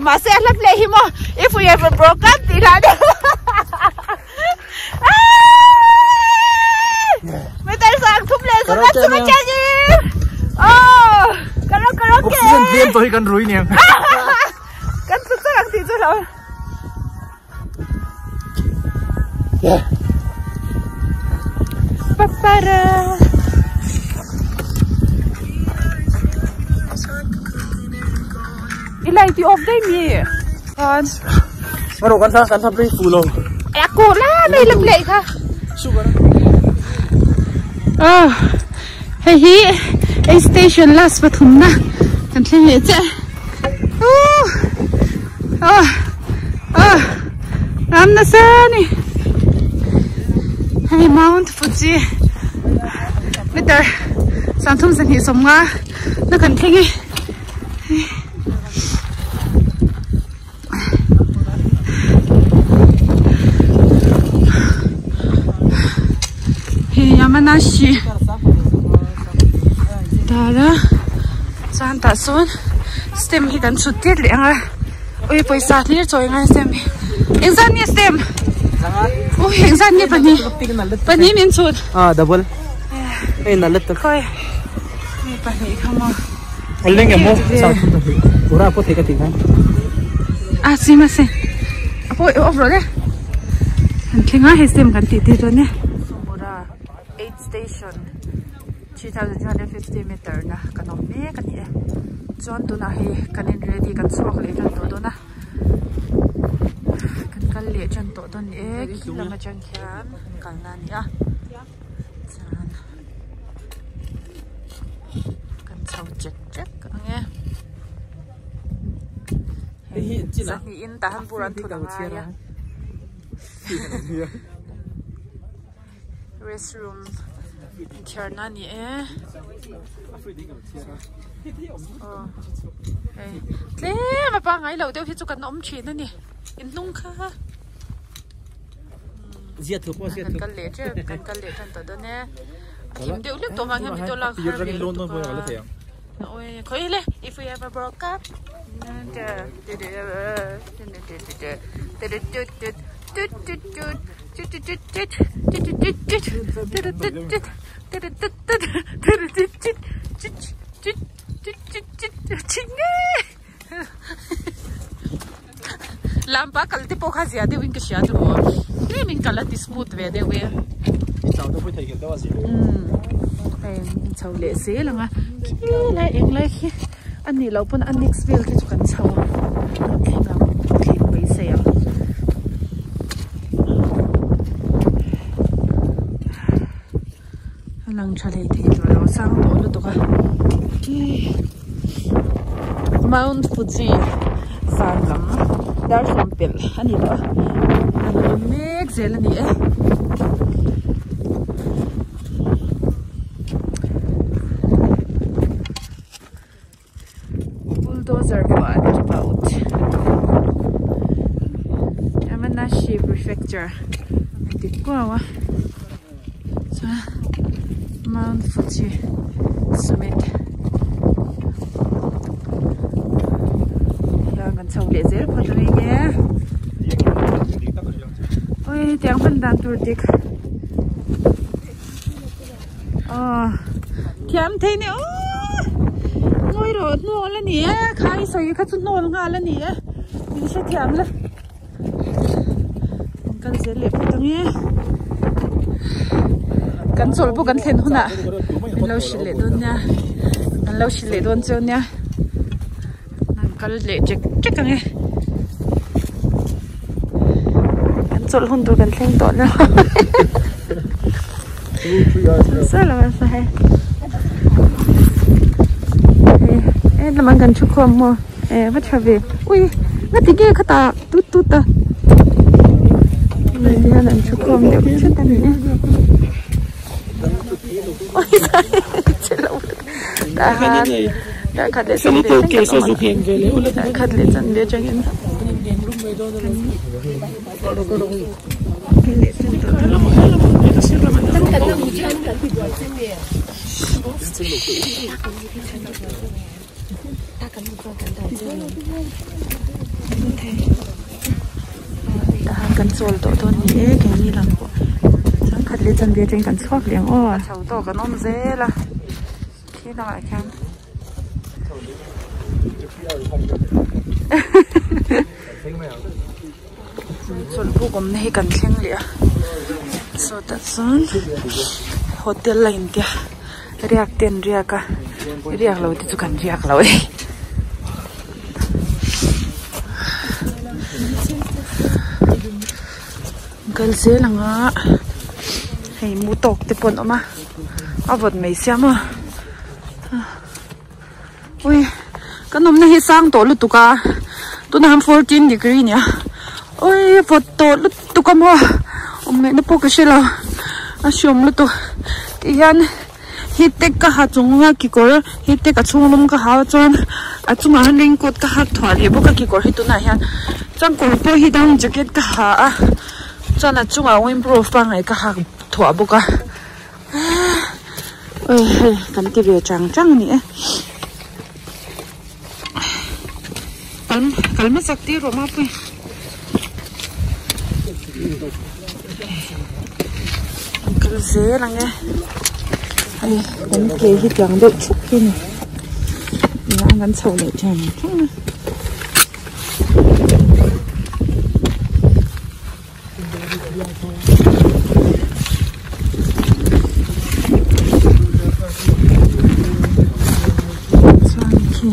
Mahse a hlat leh hi maw if we have a broken tih hlan Meter sang thum leh zanga chung atangin Aw karaoke Oxygen tlem tawh hi kan rui niang Kan tlu chak ang tih chu hlauh. Papara. I light i off daih mi. Khan. Maro kan sa kan sa play fu lo. A ko la mai lam leh kha. Sugar. Ah. Hei hi ei station last pathum na kan thleng leh chiah. Ram nasa a ni hei Mount Fuji meter sangthum sahnih sawmnga na kan thleng e. Yamanashi tar a chuan tah sawn stamp hi kan chhut tir leh ang a ui pawisa hlir chawi ngai stamp hi engzat nge stamp ui engzat nge pahnih pahnih min chhut ah double hei nalh lutuk khawi mi pahnih kha maw Leng emaw pura pawh thei ka tih khan a sim a se a pawh off rawh le kan thleng a hei stamp kan tih tir dawn e Sumura 8 station 3250 meter na kan awm mek a ni e chuan tunah hei kan in ready kan chhuak leh tan tawh dawn a kan kal leh tan tawh dawn a ni e khi lam atang khian kalna a ni a chuan kan chho chek chek ang e hei zahnih in tah han bur an thut angai a restroom inthiarna a ni e aw hei tlem a pangngai loh deuh hi chu kan awm thin a ni inhnung kha kan kal leh tep kan kal leh tan tawh dawn e a thim deuh hlek tawh vang hian video lak har ve lutuk a ui khawi le if we ever broke up Lampa kal te pawh kha zia deuh in ka hria chu aw tlem in kal a ti smooth ve deuh e hei chho leh zel ang a khilai eng lai khi a nih loh pawn a next vel khi chu kan chho kan thleng ang thleng beisei ang. A lang tha hlei thei tawh lo sang tawh lutuk a Mount Fuji zan lam dar sawm pelh a ni tawh a a lo awm mek zel a ni e. Bulldozer pawh an about Yamanashi Prefecture a ti kuau a chuan Mount Fuji summit hian kan chho leh zel phawt ang enge ui tiang hman dan tur dik Aw thiam thei ni aw ngawi rawh hnawl a ni e kha i sawi kha chu hnawl nghal a ni e min hrethiam la kan kal zel leh phawt ang e kan chawlh pawh kan thlen hunah min lo hrilh leh dawn nia kan lo hrilh leh dawn cheu nia kan kal leh chek chek ang e kan chawlh hun tur kan thleng tawh lo he lamah kan thu khawm maw e va tha ve ui ngati nge khatah tut tut a tihian an thu khawm deuh thut a ni e tahan darkhat leh chanve thleng kan awm a darkhat leh chanve atangin Tahan kan chawl tawh dawn ni e keini lam pawh changkhat leh chanve atangin kan chhuak leh ang aw a chho tawk an awm zel a khi lamah khian chawlh buk awmna hi kan thleng leh a sawtah chuan hotel a intia riak te an riak a riak lo te chu kan riak lo e kal zel ang a hei mu tawk te pawh an awm a a vawt mai sia maw. Ui kan awmna hi sang tawh lutuk a tunah hian 14 degree nia ui vawt tawh lutuk a maw awm ngaihna pawh ka hre lo a hreawm lutuk ti hian heat tag ka ha chung a kekawr heat tag a chhung lum ka ha a chuan a chungah hian raincoat ka hak thuah leh bawk a kekawr hi tunah hian chuan kawr pawh hi down jacket ka ha a chuan a chungah windproof pangngai ka hak thuah bawk a. Oi hei kan ti ve chang chang a ni e. Kal kal hmasak tir rawh mapui. An kal zel ang e. Hei kan ke hi tiang deuh thup hi a ni. Nia kan chhoh leh chang chang a. Chuan khi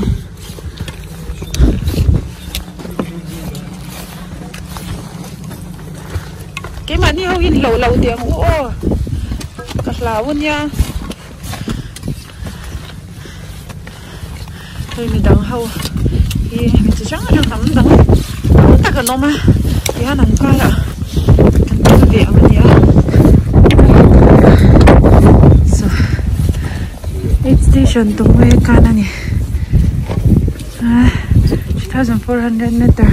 keimahni ho hi hlauh loh teh ang u aw ka hlau ania hei midang ho hi mi chi hrang hrang hnam dang tam tak an awm a tihian an karah kan kal ve ang ania so aid station Tomoe kan ani ah 3400 meter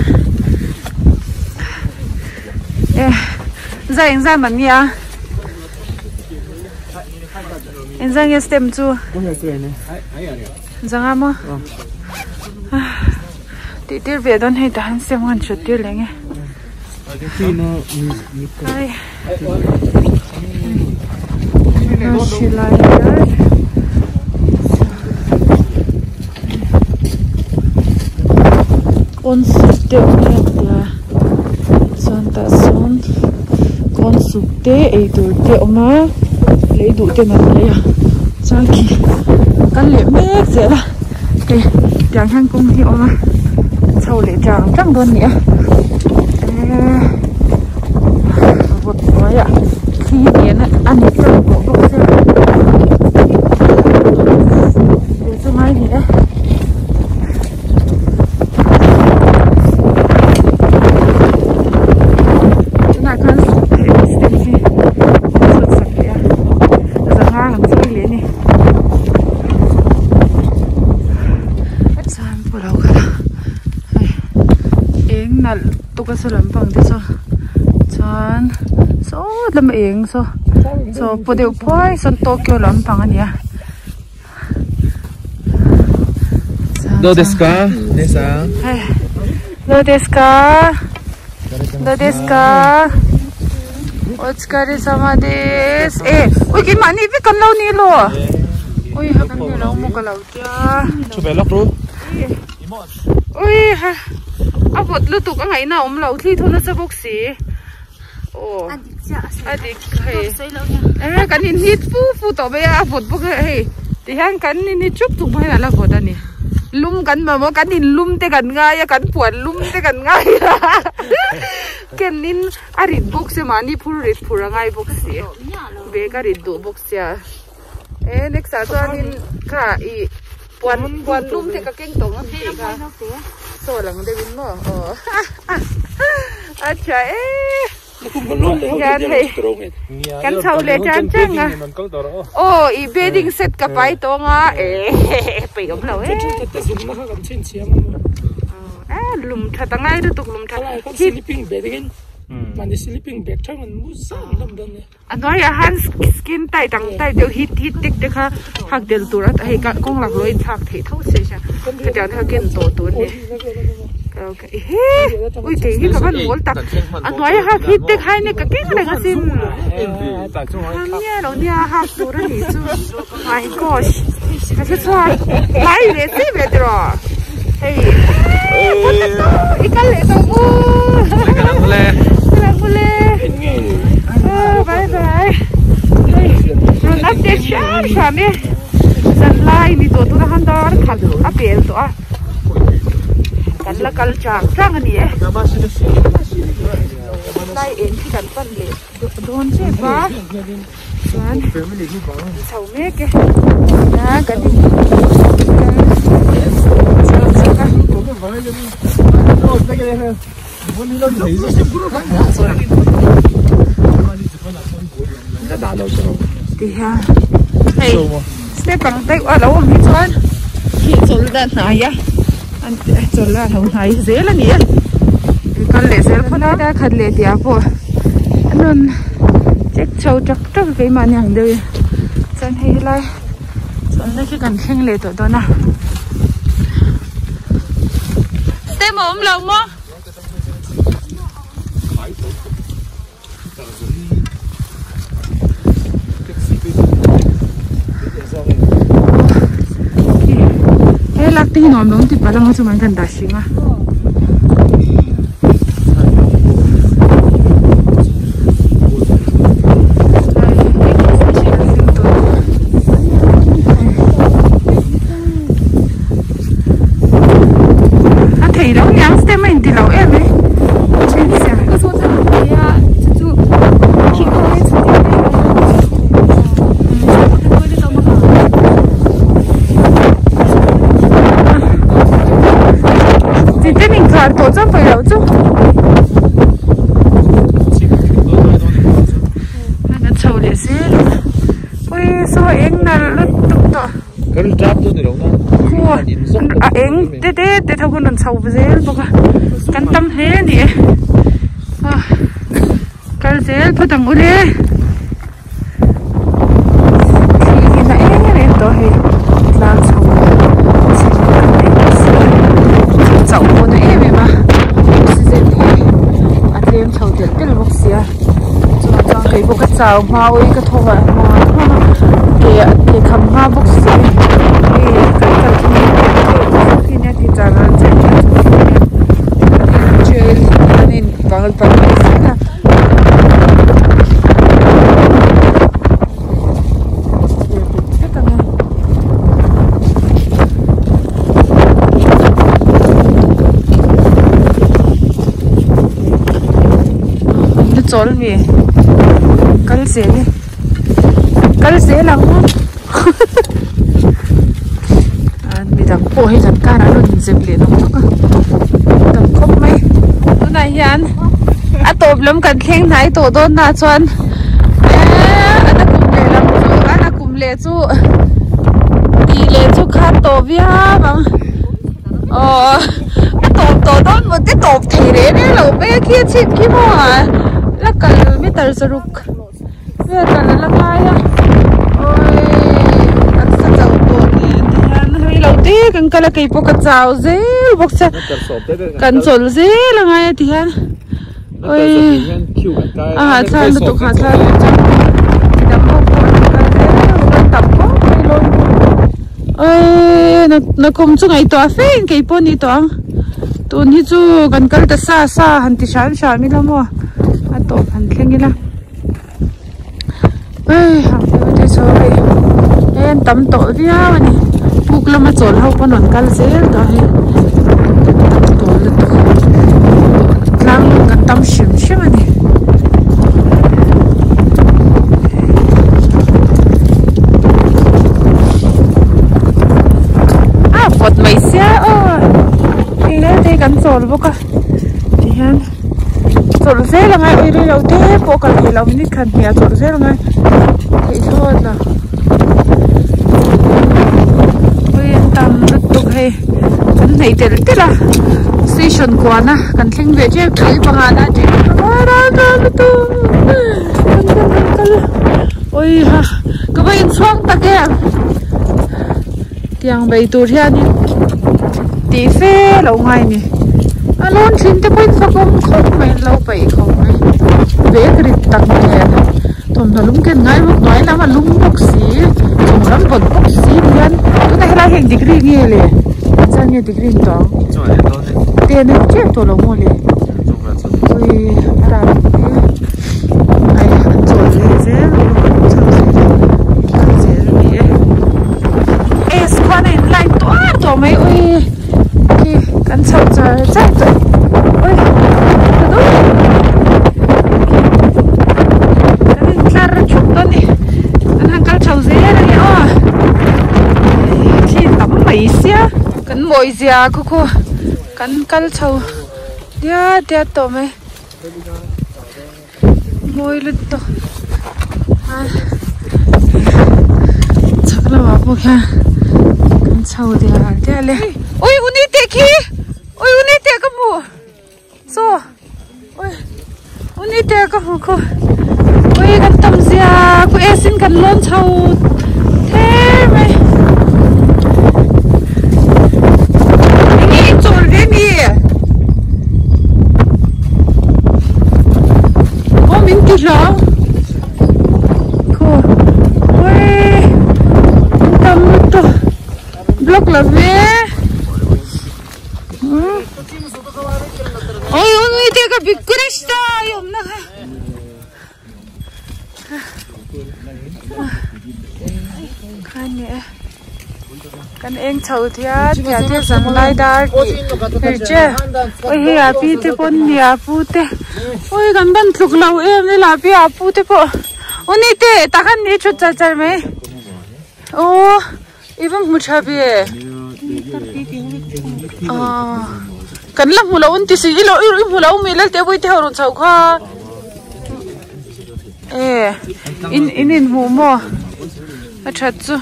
e zai engzah man nge a. Engzah nge stem chu zanga maw tih tir ve dawn hei tah hian stem khan hrilh tir leh nge ai hrilai kawn suk deuh mai a tia chuan tah sawn kawn suk te eitur te a awm a lei duh ten an lei a chuan khi kal leh mek zel a hei tiang hian kawng hi a awm a chho leh tang tang dawn a ni a eee vawt hnuaiah thli nen a ni teuh tawh bawk sia chu ngai a ni e. Tunah khan step hi an chhut sak leh a zanga an chawi leh a ni chuan pawh lo kal a hei eng nalh tuk a saw lampang te saw chuan saw lam a eng saw saw paw deuh phuai sawn Tokyo lampang a ni a. Do desu ka? Ne-san. Do desu ka? Do desu ka? Otsukare sama desu. E, ui ke mahni vek kan lo ni lo. Ui ha kan ni lo maw ka lo tia. Thu ve lawk ru. Ui ha a vawt lutuk a ngaihna a awm lo thli thu nasa bawk si. Aw a dik hei e kan in hit fu fu tawh mai a a vawt bawk a hei tihian kan in hi chup chuk mai hian a la vawt a ni lum kan mamawh kan in lum te kan ngai a kan puan lum te kan ngai a ken in a rit bawk sia mahni phur rit phur a ngai bawk si bag a rit duh bawk sia e next ah chuanin kha ih puan puan lum te ka keng tawh ang tih kha saw lang deuh in maw aw a tha e hian hei kan chho leh tan tang a aw ih bedding set ka pai tawng a e peih awm lo e lum that a ngai lutuk lum that A hnuaiah han skin tight ang tight deuh hit hit tek te kha hak del tur a hei kawng lak lawh a inthlak theih tho se sia hetiang te kha ken tawh tur a ni ehe ui kei hi ka van mawl tak a hnuaiah hak hit tek hai nia ka keng reng asin nia lo nia hak tur a nih chu my gosh ka hre chhuak tlai ve che ve tiraw hei i kal leh tawh maw Oh, bye bye. Rawn update hram hram e. Zan lai ni tawh tuna khan dar khat a pel tawh a. Kan la kal chang chang a ni e. Lai eng khi kan pan leh dawn tep a. Chuan chho mek e. A kan in kal chak a. Tihian hei step ang deuh a lo awm hi chuan khi chawlh dan hnai a an chawlh a lo hnai zel a ni a kal leh zel phawt a dar khat leh tih ah pawh an rawn check chho tak tak keimahni ang deuh in chuan hei helai. Chawlhna khi kan thleng leh tawh dawn a. Step a awm lo maw? He lak te hi nuam lo ti palh anga chuan kan dah hrim a. A thei lo niang step a inti lo em e. Chite min khar tawh chuan pawi loh chu. An chho leh zel a. Ui saw eng nalh lutuk tawh. Khaw a eng te te te tho khan rawn chho zel bawk a. Kan tam hle a ni e. Kal zel phawt ang ule. Thli hi na em em tawh hei tlang chho chhip kan nei bawk si a chauh pawh na em em a oxygen hi a tlem chho telh telh bawk si a chuvang chuan kei pawh ka chau hma awih ka thaw ah hma hma ke a ke kham hma bawk si hei kan kal thung hi nia ti char char trail hian a in pal mai zel a. Chawl mi kal zel e kal zel ang midang pawh hei kan car ah an rawn inzep leh nawk nawk a tam khawp mai tunah hian a tawp lam kan thleng hnai tawh dawn na chuan eee a na kum leh lam chu a na kum leh chu tih leh chu kha tawh viau ang aw a tawp tawh dawn maw te tawp thei reh reh lo mai a khi a chhip khi maw la kal meter zaruk. Vel kan la ngai a awii taksa chauh tawh nen te hian hei lo te kan kal a keipawh ka chau zel bawk sia kan chawlh zel a ngai a ti hian awii a hahthlak lutuk hahthlak lutuk midang ho pawh an kal zel a tam khawp mai lawn awii nakum chu ngaihtuah fe in keipawh a ni tawh ang tun hi chu kan kal ta sa sa han ti hram hram ila maw a tawp han thleng ila. Hei an tam tawh viau a ni puk lama chawl ho pawn rawn kal zel tawh a hei tam tawh lutuk tlang kan tam hrim hrim a ni. A vawt mai sia aw hei lai te hi kan chawl bawk a tihian. Chawlh zel a ngai ui rei lo te pawh kal theih loh minute khat hnih ah chawlh zel a ngai theih thlawt lo ui an tam lutuk hei kan hnaih telh telh a station kuan a kan thleng ve tep tawh i panga na tih lutuk kan kal kan kal ui ha ka va inchhuang tak em tiang bei tur hianin tih fe lo ngai a ni a lawn thin te pawhin fakawm khawp mai an lo paih khawp mai bag rit tak nen thawmhnaw lum ken ngai bawk hnuai lam a lum bawk si chung lam vawt bawk si ti hian tunah helai hi eng degree nge le chuan nge degree ni tawh ang ten a ni tep tawh lo maw le ui a ral ai an chawl ve zel kal zel a ni e es khuan a in line tuar tawh mai ui khi kan chho char char tawh ui ka duh kan in tlar thup dawn a ni an han kal chho zel a ni aw khi tam mai sia kan mawi zia khaw khaw kan kal chho diat diat tawh mai. Mawi lutuk a chhak lamah pawh khian kan chho dial dial e ui uni teh khi ui uni teh ka hmu saw ui uni teh ka hmu khu ui kan tam zia khu e sin kan lawn chho ther mai. hlau khaw awii an tam lutuk block la ve oi oi te ka bikkurishta i awmna kha kha ni e kan eng chho thiat thiat te zanglai dar tih hei che oi hei a pi te pawn ni a pu te oi kan ban tluk lo em le la pi a pu te pawh aw ni te tah khan ni thut char char mai aw i va hmu tha ve ah kan la hmu lo an ti si i lo i hmu lo mi lal te pawh i te ho rawn chho kha e in in inhmuh maw a that chu.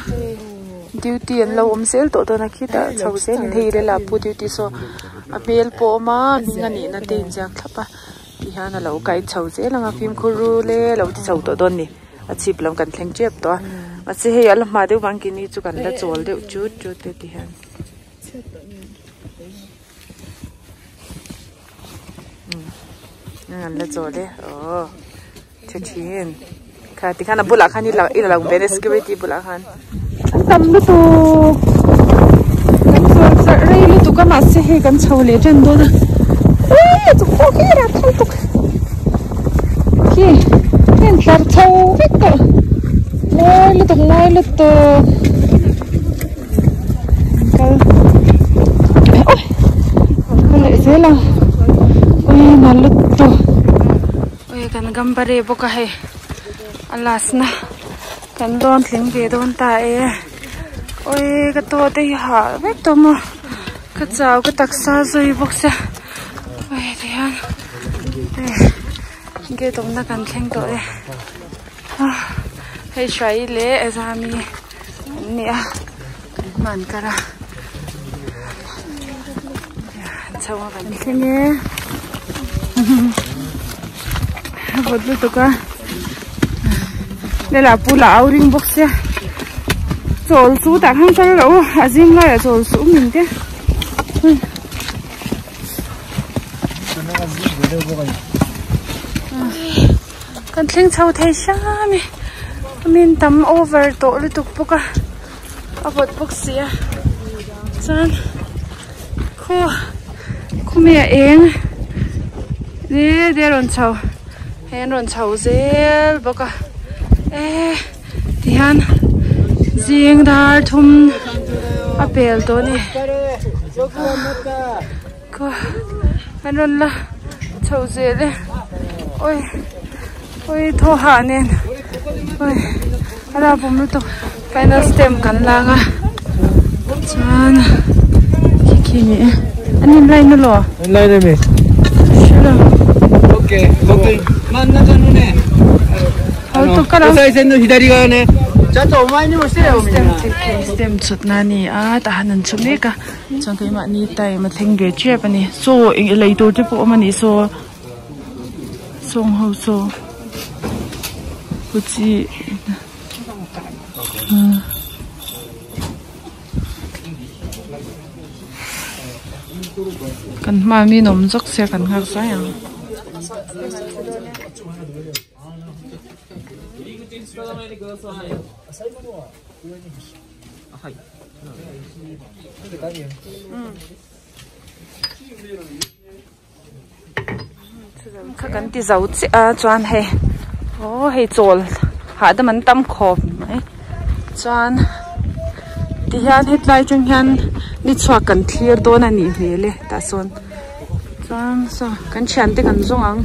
Duty an lo awm zel tawh dawn a khitah chho zelin hei lela pu duty saw a hmel pawh a awm a hming a nihna te a inziak thlap a tihian a lo kai chho zel ang a fimkhur ru le a lo ti chho tawh dawn a ni a chhip lam kan thleng tep tawh a mahse hei a la hma deuh vang kini chu kan la chawl deuh chut chut te ti hian an la chawl e aww. Tha thin kha tikhan a bulah khan i la i la lang ve a security bulah khan an tam lutuk kan chawl zarh rei lutuk a mahse hei kan chho leh tan dawn a uii a chung pawh khi a rat lutuk khi a intlar chho vek tawh mawi lutuk mawi lutuk kal ui kal leh zel ang ui nalh lutuk. Ui kan gambare bawk a hei a last na kan dawn tling ve dawn ta e ui ka taw te hi hah vek tawh maw ka chau ka taksa zui bawk sia ui tihian gate awmna kan thleng tawh e hei hruai leh ezami an ni a kan hman kar a chho a kan thleng e a vawt lutuk a lehlah pool ah au ring bawk sia chawl chu tah khan kal loh a zing laiah chawl suh min te kan thleng chho thei hram e min tam over tawh lutuk bawk a a vawt bawk si a chuan khaw khawmi a eng de de a rawn chho hei an rawn chho zel bawk a e tihian zing dar thum a pel tawh a ni khaw an rawn la chho zel e awi awi thaw hah nen awi a rap awm lutuk final stamp kan lang a chuan khi khi ni e an in line elaw an line ami hrelo okay okay stamp chhut na ani a tah han an chhu mek a chuan keimahni time a thleng ve tep a ni saw eng lei tur te pawh a awm a ni saw sawng ho saw kuchi kan hma mi an awm zawk sia kan nghak zai ang. Kha kan ti zo chiah a chuan hei aw hei chawl hahdam an tam khawp mai chuan tihian hetlai atang hian ni chhuak kan thlir dawn a nih hmel e tah sawn chuan saw kan thiante kan zawng ang.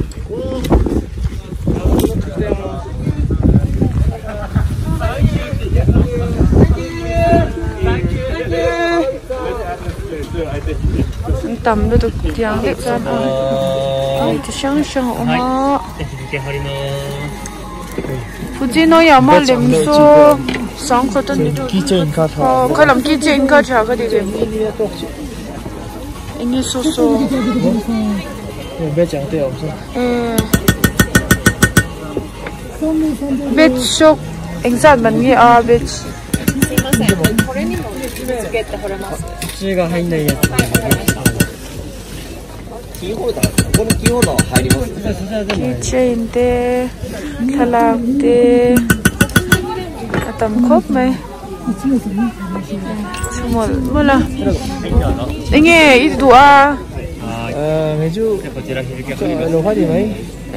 An tam lutuk tiang deuh chuan a hei chi hrang hrang a awm a Fujinoyama lem saw sangkhat a ni deuh aw kha lam keychain kha tha ka ti ve eng nge saw saw veg shop engzat man nge a veg. Key chain te thlalak te a tam khawp mai chhu mawlh mawlh a enge i duh a.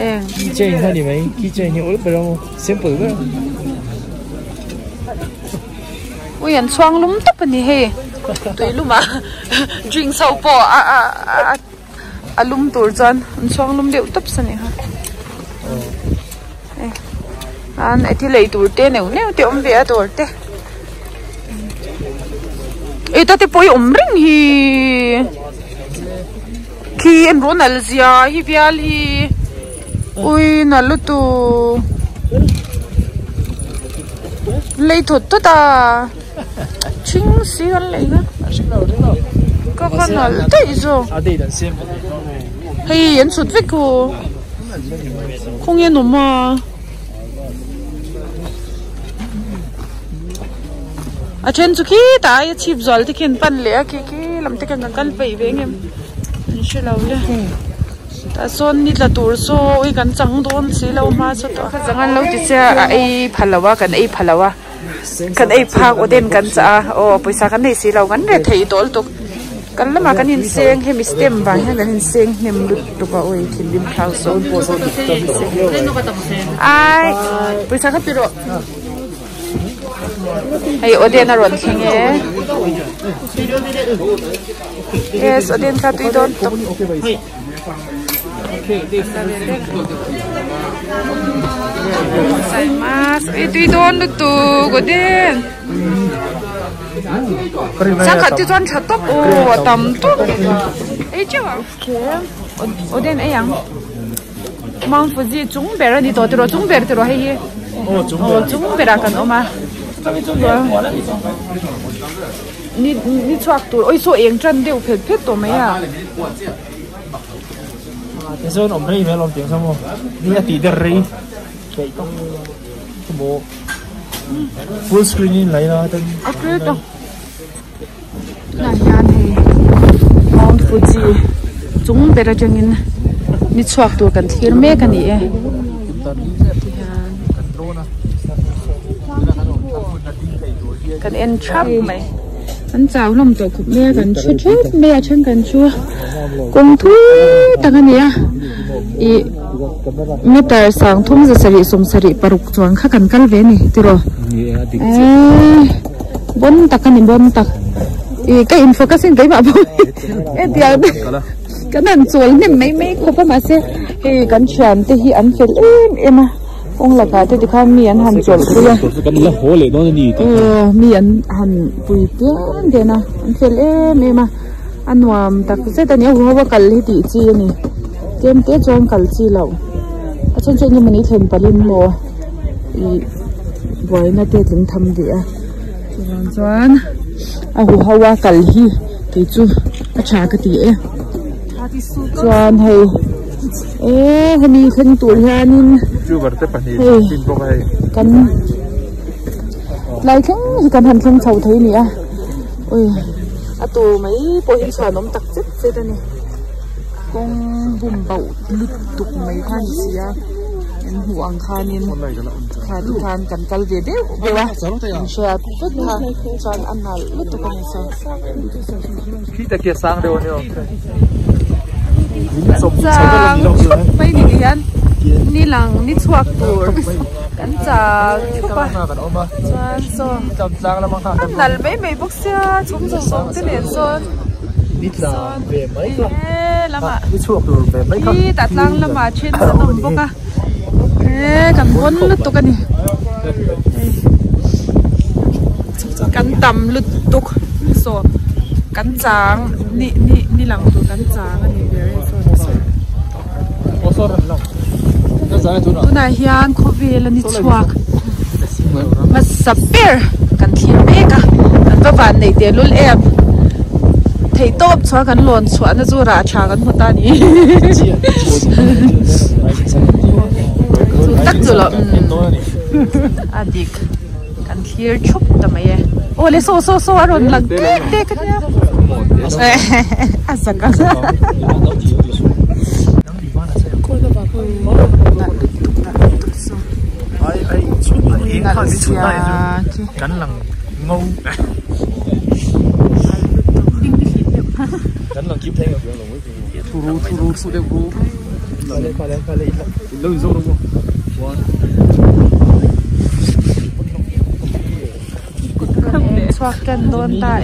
Eng. Key chain kha ni mai key chain hi awl ber a maw simple ber. Ui an chhuang lum tawp a ni hei tui lum ah drinks ho pawh a a a a lum tur chuan an chhuang lum deuh tawp sa ni kha hei an e thil ei tur te neuh neuh te awm ve a dawr te ei ta te pawh hi awm reng hi. Khi en rawh nal zia hi bial hi ui nal lutuk lei thawt thawt a thing si kan lei kha ka va nal daih zawk hei an chhut vek khu khawnge an awm a. A then chu khitah aia chhip zual te khi an pan leh a khi khi lam te khan kan kal peih ve em an hre lo le tah sawn ni tla tur saw ui kan chang dawn si lo hma saw tawh a chang an lo ti che a ei pha lo a kan ei pha lo a kan ei phak aw den kan chah a aw pawisa kan nei si lo kan re thei tawh lutuk kan lamah kan inseng hemi stem vang hian kan inseng hnem lutuk a awi thinrim thlau sawn ai pawisa kha ti rawh. Hei Oden a rawn thleng e yes Oden kha tui dawn tawp ei tui dawn lutuk Oden changkhat te chuan tha tawp aw a tam tawp ei teuh ang Oden ei ang. Mount Fuji chung ber a ni tawh tiraw chung ber tiraw hei hi aw chung berah kan awm a ni ni chhuak tur awi saw eng tan deuh phet phet tawh mai a. Tichuan awm rei mai alawm tiang saw maw ni a tih der rei peih tawp maw full screen in lai la ten a clear tawh. Tunah hian hei Mount Fuji chung ber atangin ni chhuak tur kan thlir mek a ni e tihian kan en thap mai an chau hlawm tawh khawp mai a kan thu thut mai a then kan thu kawng thui tak a ni a ih meter sang thum za sarih sawm sarih paruk chuan kha kan kal ve a ni tiraw eee. Bon tak a ni bon tak ih ka in focus in keimah pawh hi hetiang te kan han chawl hnem mai mai khawp a mahse hei kan thian te hi an fel em em a kawng lakah te tikhan mi an han chawlh pui a aw mi an han pui pian pian a an fel em em a a nuam tak zet a ni a huho a kal hi tih chi a ni tlem te chuan kal chi loh a chhan chu engemaw ni thlen palhin maw ih buaina te tling tham rih a chuvang chuan a huho a kal hi kei chu a tha ka ti e chuan hei eee hemi thleng tur hianin hei kan tlai thleng hi kan han thleng chho thei a ni a ui a tur mai pawh hi chhuan awm tak zet zet a ni. Kawng bum bauh lutuk mai kha a ni si a in hmuh ang khanin kha ti khan kan kal ve deuh deuh a in hriat vek kha chuan a nalh lutuk a ni saw. Chang thup mai ni ti hian ni lang ni chhuak tur kan chang thup a chuan saw a nalh mai mai bawk sia chhum zawng zawng te nen sawn. Sawn he lamah khitah tlang lamah then an awm bawk a he kan pawn lutuk a ni kan tam lutuk saw kan chang ni ni ni lang tur kan chang a ni ber e saw tunah hian khawvel a ni chhuak hmasa ber kan thlir mek a kan va van neih teh lul em theih tawp chhuah kan lawn chhuah na chu rah tha kan hmu ta a ni chu tak chu loh a dik kan thlir thup ta mai e aw le saw saw saw a rawn lang tek tek a nia a zak ang. Nalh lutuk nalh lutuk chu. Nalh zia khi. Nalh lutuk. Chhuak tan dawn ta e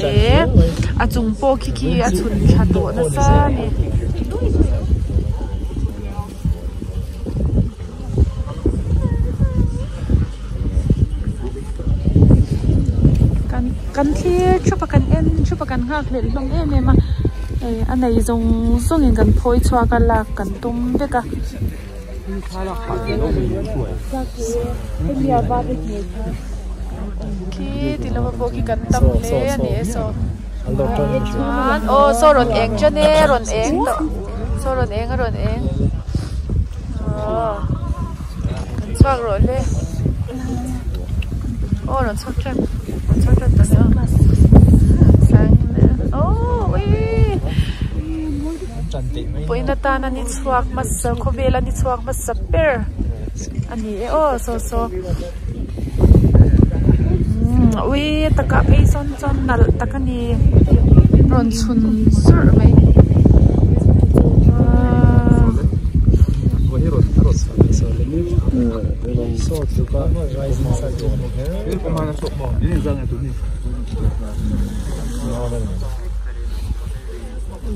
a chung pawh khi khi a chhun tha tawh nasa a ni. Kan thlir thup a kan en thup a kan nghak hlelh hlawm em em a hei a nei zawng zawng in kan phawi chhuak a lak kan tum vek a. Khi ti lova pawh khi kan tam hle a ni e saw chuan aw saw rawn eng tan e rawn eng tawh saw rawn eng a rawn eng aw kan chhuak rawh le aw rawn chhuak tan rawn chhuak tan tawh le aw awii. Pawhin atana ni chhuak hmasa khawvela ni chhuak hmasa ber a ni e aw saw saw umm ui a takah phei sawn chuan nalh tak a ni rawn chhun surh mai aaa.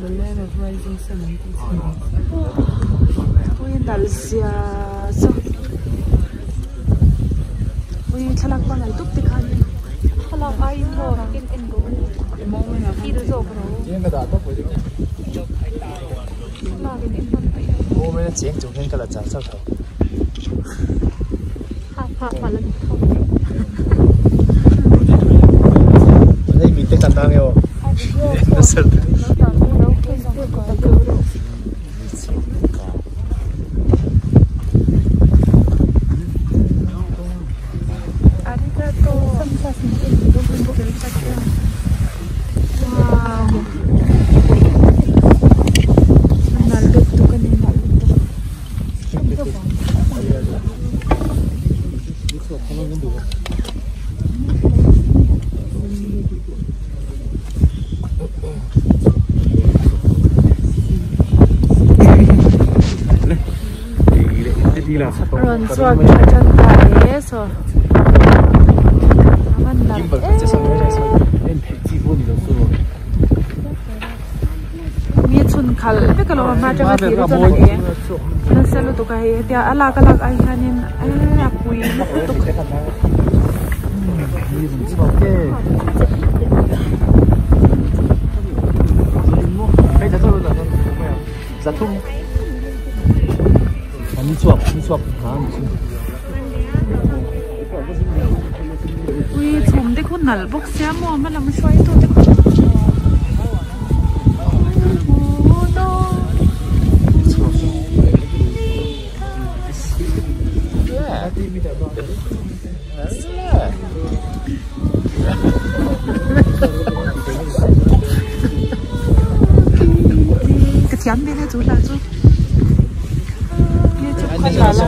The land of rising sun an tih chu ui nalh zia chu ui thlalak pangngai dup te khan thlalak aiin maw en en rawh feel zawk rawh thlalak in en hman paih lo Rawn chhuak tha tan ta e saw a van nalh em. Mi chhun khalh vek a lo a hma atanga thlir hi chuan a eng nasa lutuk a hei hetia a lak a lak ai hianin eee a pui lutuk. Ui chhum te khu nalh bawk sia maw hma lam hruaitu te khu Ka thiam ve le chu hla chu YouTube kha tha la.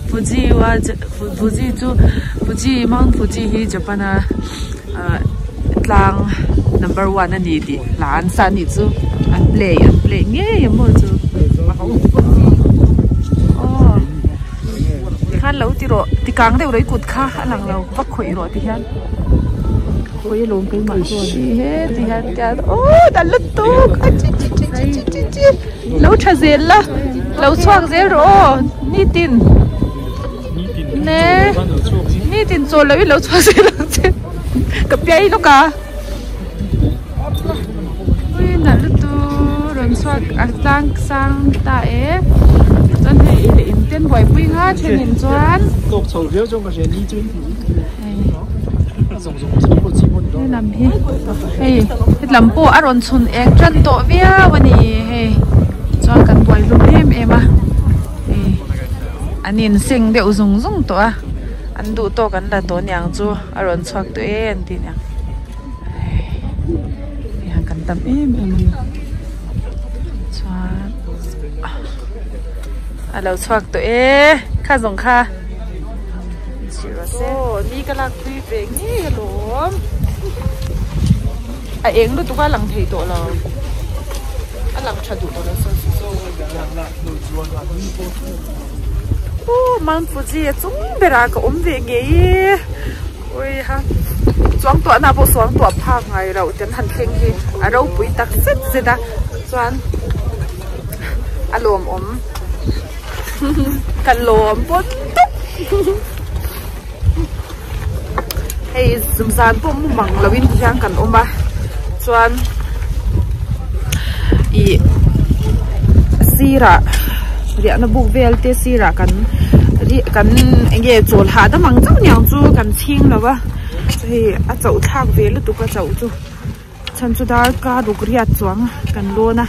Fuji wa Fuji chu Fuji Mount Fuji hi Japan a ah tlang number one a ni tih hla an sa anih chu an play an play ngei a maw chu aw tikhan lo ti rawh ti kang deuh rawh i kut kha a lang lo va khawih rawh ti hian khawi alawm keimah chuan he ti hian tian aw dan lutuk a chi chi chi chi chi chi chi lo tha zel la lo chhuak zel rawh aw nitin ne nitin chawl loh in lo chhuak zel ang che ka piai lawk a. Ui nalh lutuk rawn chhuak a tlang sang ta e chuan hei i leh in ten buaipui nga thenin chuan Tawk chho viau chuan ka hria ni chu in zawng zawng chu pawh chi pawh ni lo. Helam hi hei hetlam pawh a rawn chhun eng tan tawh viau a ni hei chuan kan buai hlum em em a hei an in seng deuh zung zung tawh a an duh tawk an la tawh aniang chu a rawn chhuak tawh e an tih aniang hei han kan tam em em a ni chuan a lo chhuak tawh e kha zawng kha. Aw ni ka lak pui ve ngei alawm a eng lutuk a lang thei tawh lo a lang tha duh tawh lo saw saw aw Mount Fuji a chung berah ka awm ve ngei e ui ha chuang tuah na pawh suang tuah phak ngai loh ten han thleng hi a ropui tak zet zet a chuan a lawmawm. Ka lawm pawn tawp hei zan pawh mu mang lo in ti hian kan awm a chuan ih sirah riahna buk vel te sirah kan kan eng nge chawl hahdam ang chauh niang chu kan chhing lo a hei a chauh thlak ve lutuk a chauh chu. Chhan chu dar ka ruk riat chuang kan lawn a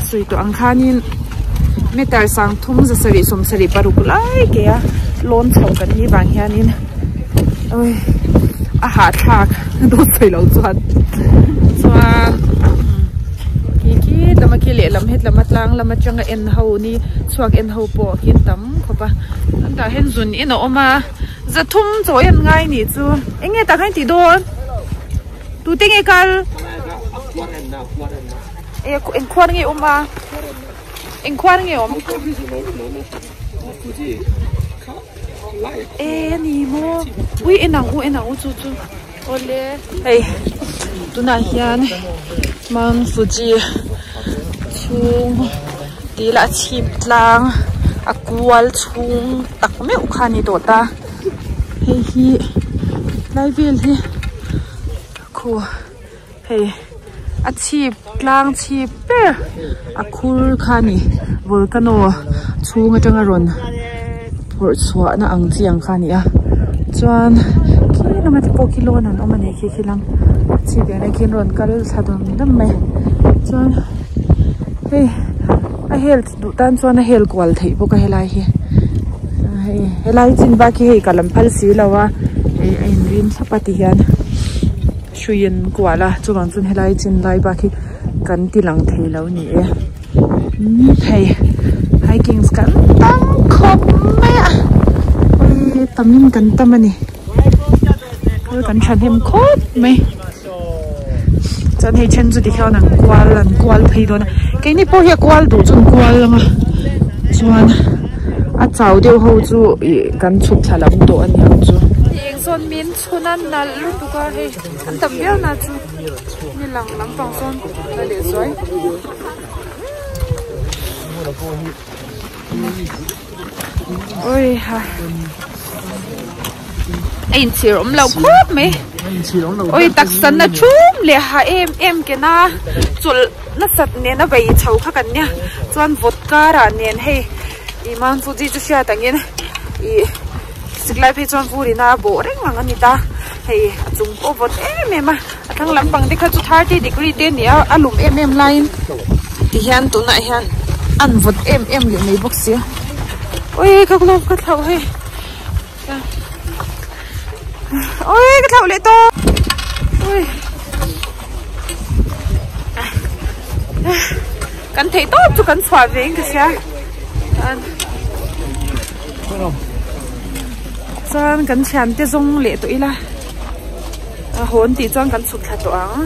sawi tawh ang khanin meter sang thum za sarih sawm sarih paruk lai ke a lawn chho kan nih vang hianin oi a hahthlak dawt sawi loh chuan chuan khi khi lama khi lehlam hetlam a tlang lam atanga en ho ni chhuak en ho pawh khi an tam khawp a an tah hian zun in a awm a. Zathum chaw en ngai nih chu eng nge tak hian tih dawn tute nge kal e eng khuar nge awm a eng khuar nge awm e ani maw ui en ang u en ang u chu chu awle hei tunah hian Mount Fuji chhung tih lah chhip tlang a kual chhung tak meuh kha a ni tawh ta hei hi lai vel hi khu hei a chhip tlang chhip ber a khur kha a ni volcano chhung atanga rawn phawrh chhuah na ang chi ang kha a ni a chuan khi lama te pawh khi lawn an awm a ni khi khi lam chhip leh na khian rawn kal thla dam dam mai chuan hei a hel duh tan chuan a hel kual theih bawk a helai hi hei helai chin bak hi hei ka lam phal si lo a hei a in rin thlap a ti hian hrui an kual a chuvang chuan helai chin lai bak hi kan ti lang thei lo a ni e umm hei hiking kan tam khawp mai a awii tam in kan tam a ni kal kan thahnem khawp mai. Chuan hei then chu tikhian an kual an kual phei dawn a keini pawh hi a kual duh chu an kual ang a chuan a chau deuh ho chu ih kan chhuk thla lam tawh a niang chu. Eng sawn min chhun a nalh lutuk a hei an tam viau na chu ni lang lampang sawn a leh zuai. Oi ha a inchhir awm lo khawp mai oi taksa na thum leh ha em em ke na chawlh nasat nena vei chho kha kan nia chuan vawt karah nen hei ih Mount Fuji chu hriat angin ih siklai phei chuan vur ina a bawh reng ang a ni ta hei a chung pawh vawt em em a a thlang lampang te kha chu 30 degree te a ni a a lum em em laiin tihian tunah hian an vawt em em leh mai bawk sia ui ka glove ka thlauh hei ui ka thlauh leh tawp ui kan theih tawp chu kan chhuah ve in ka hria chuan kan thiante zawng leh tawh ila a hawn tih chuan kan chhuk thla tawh ang.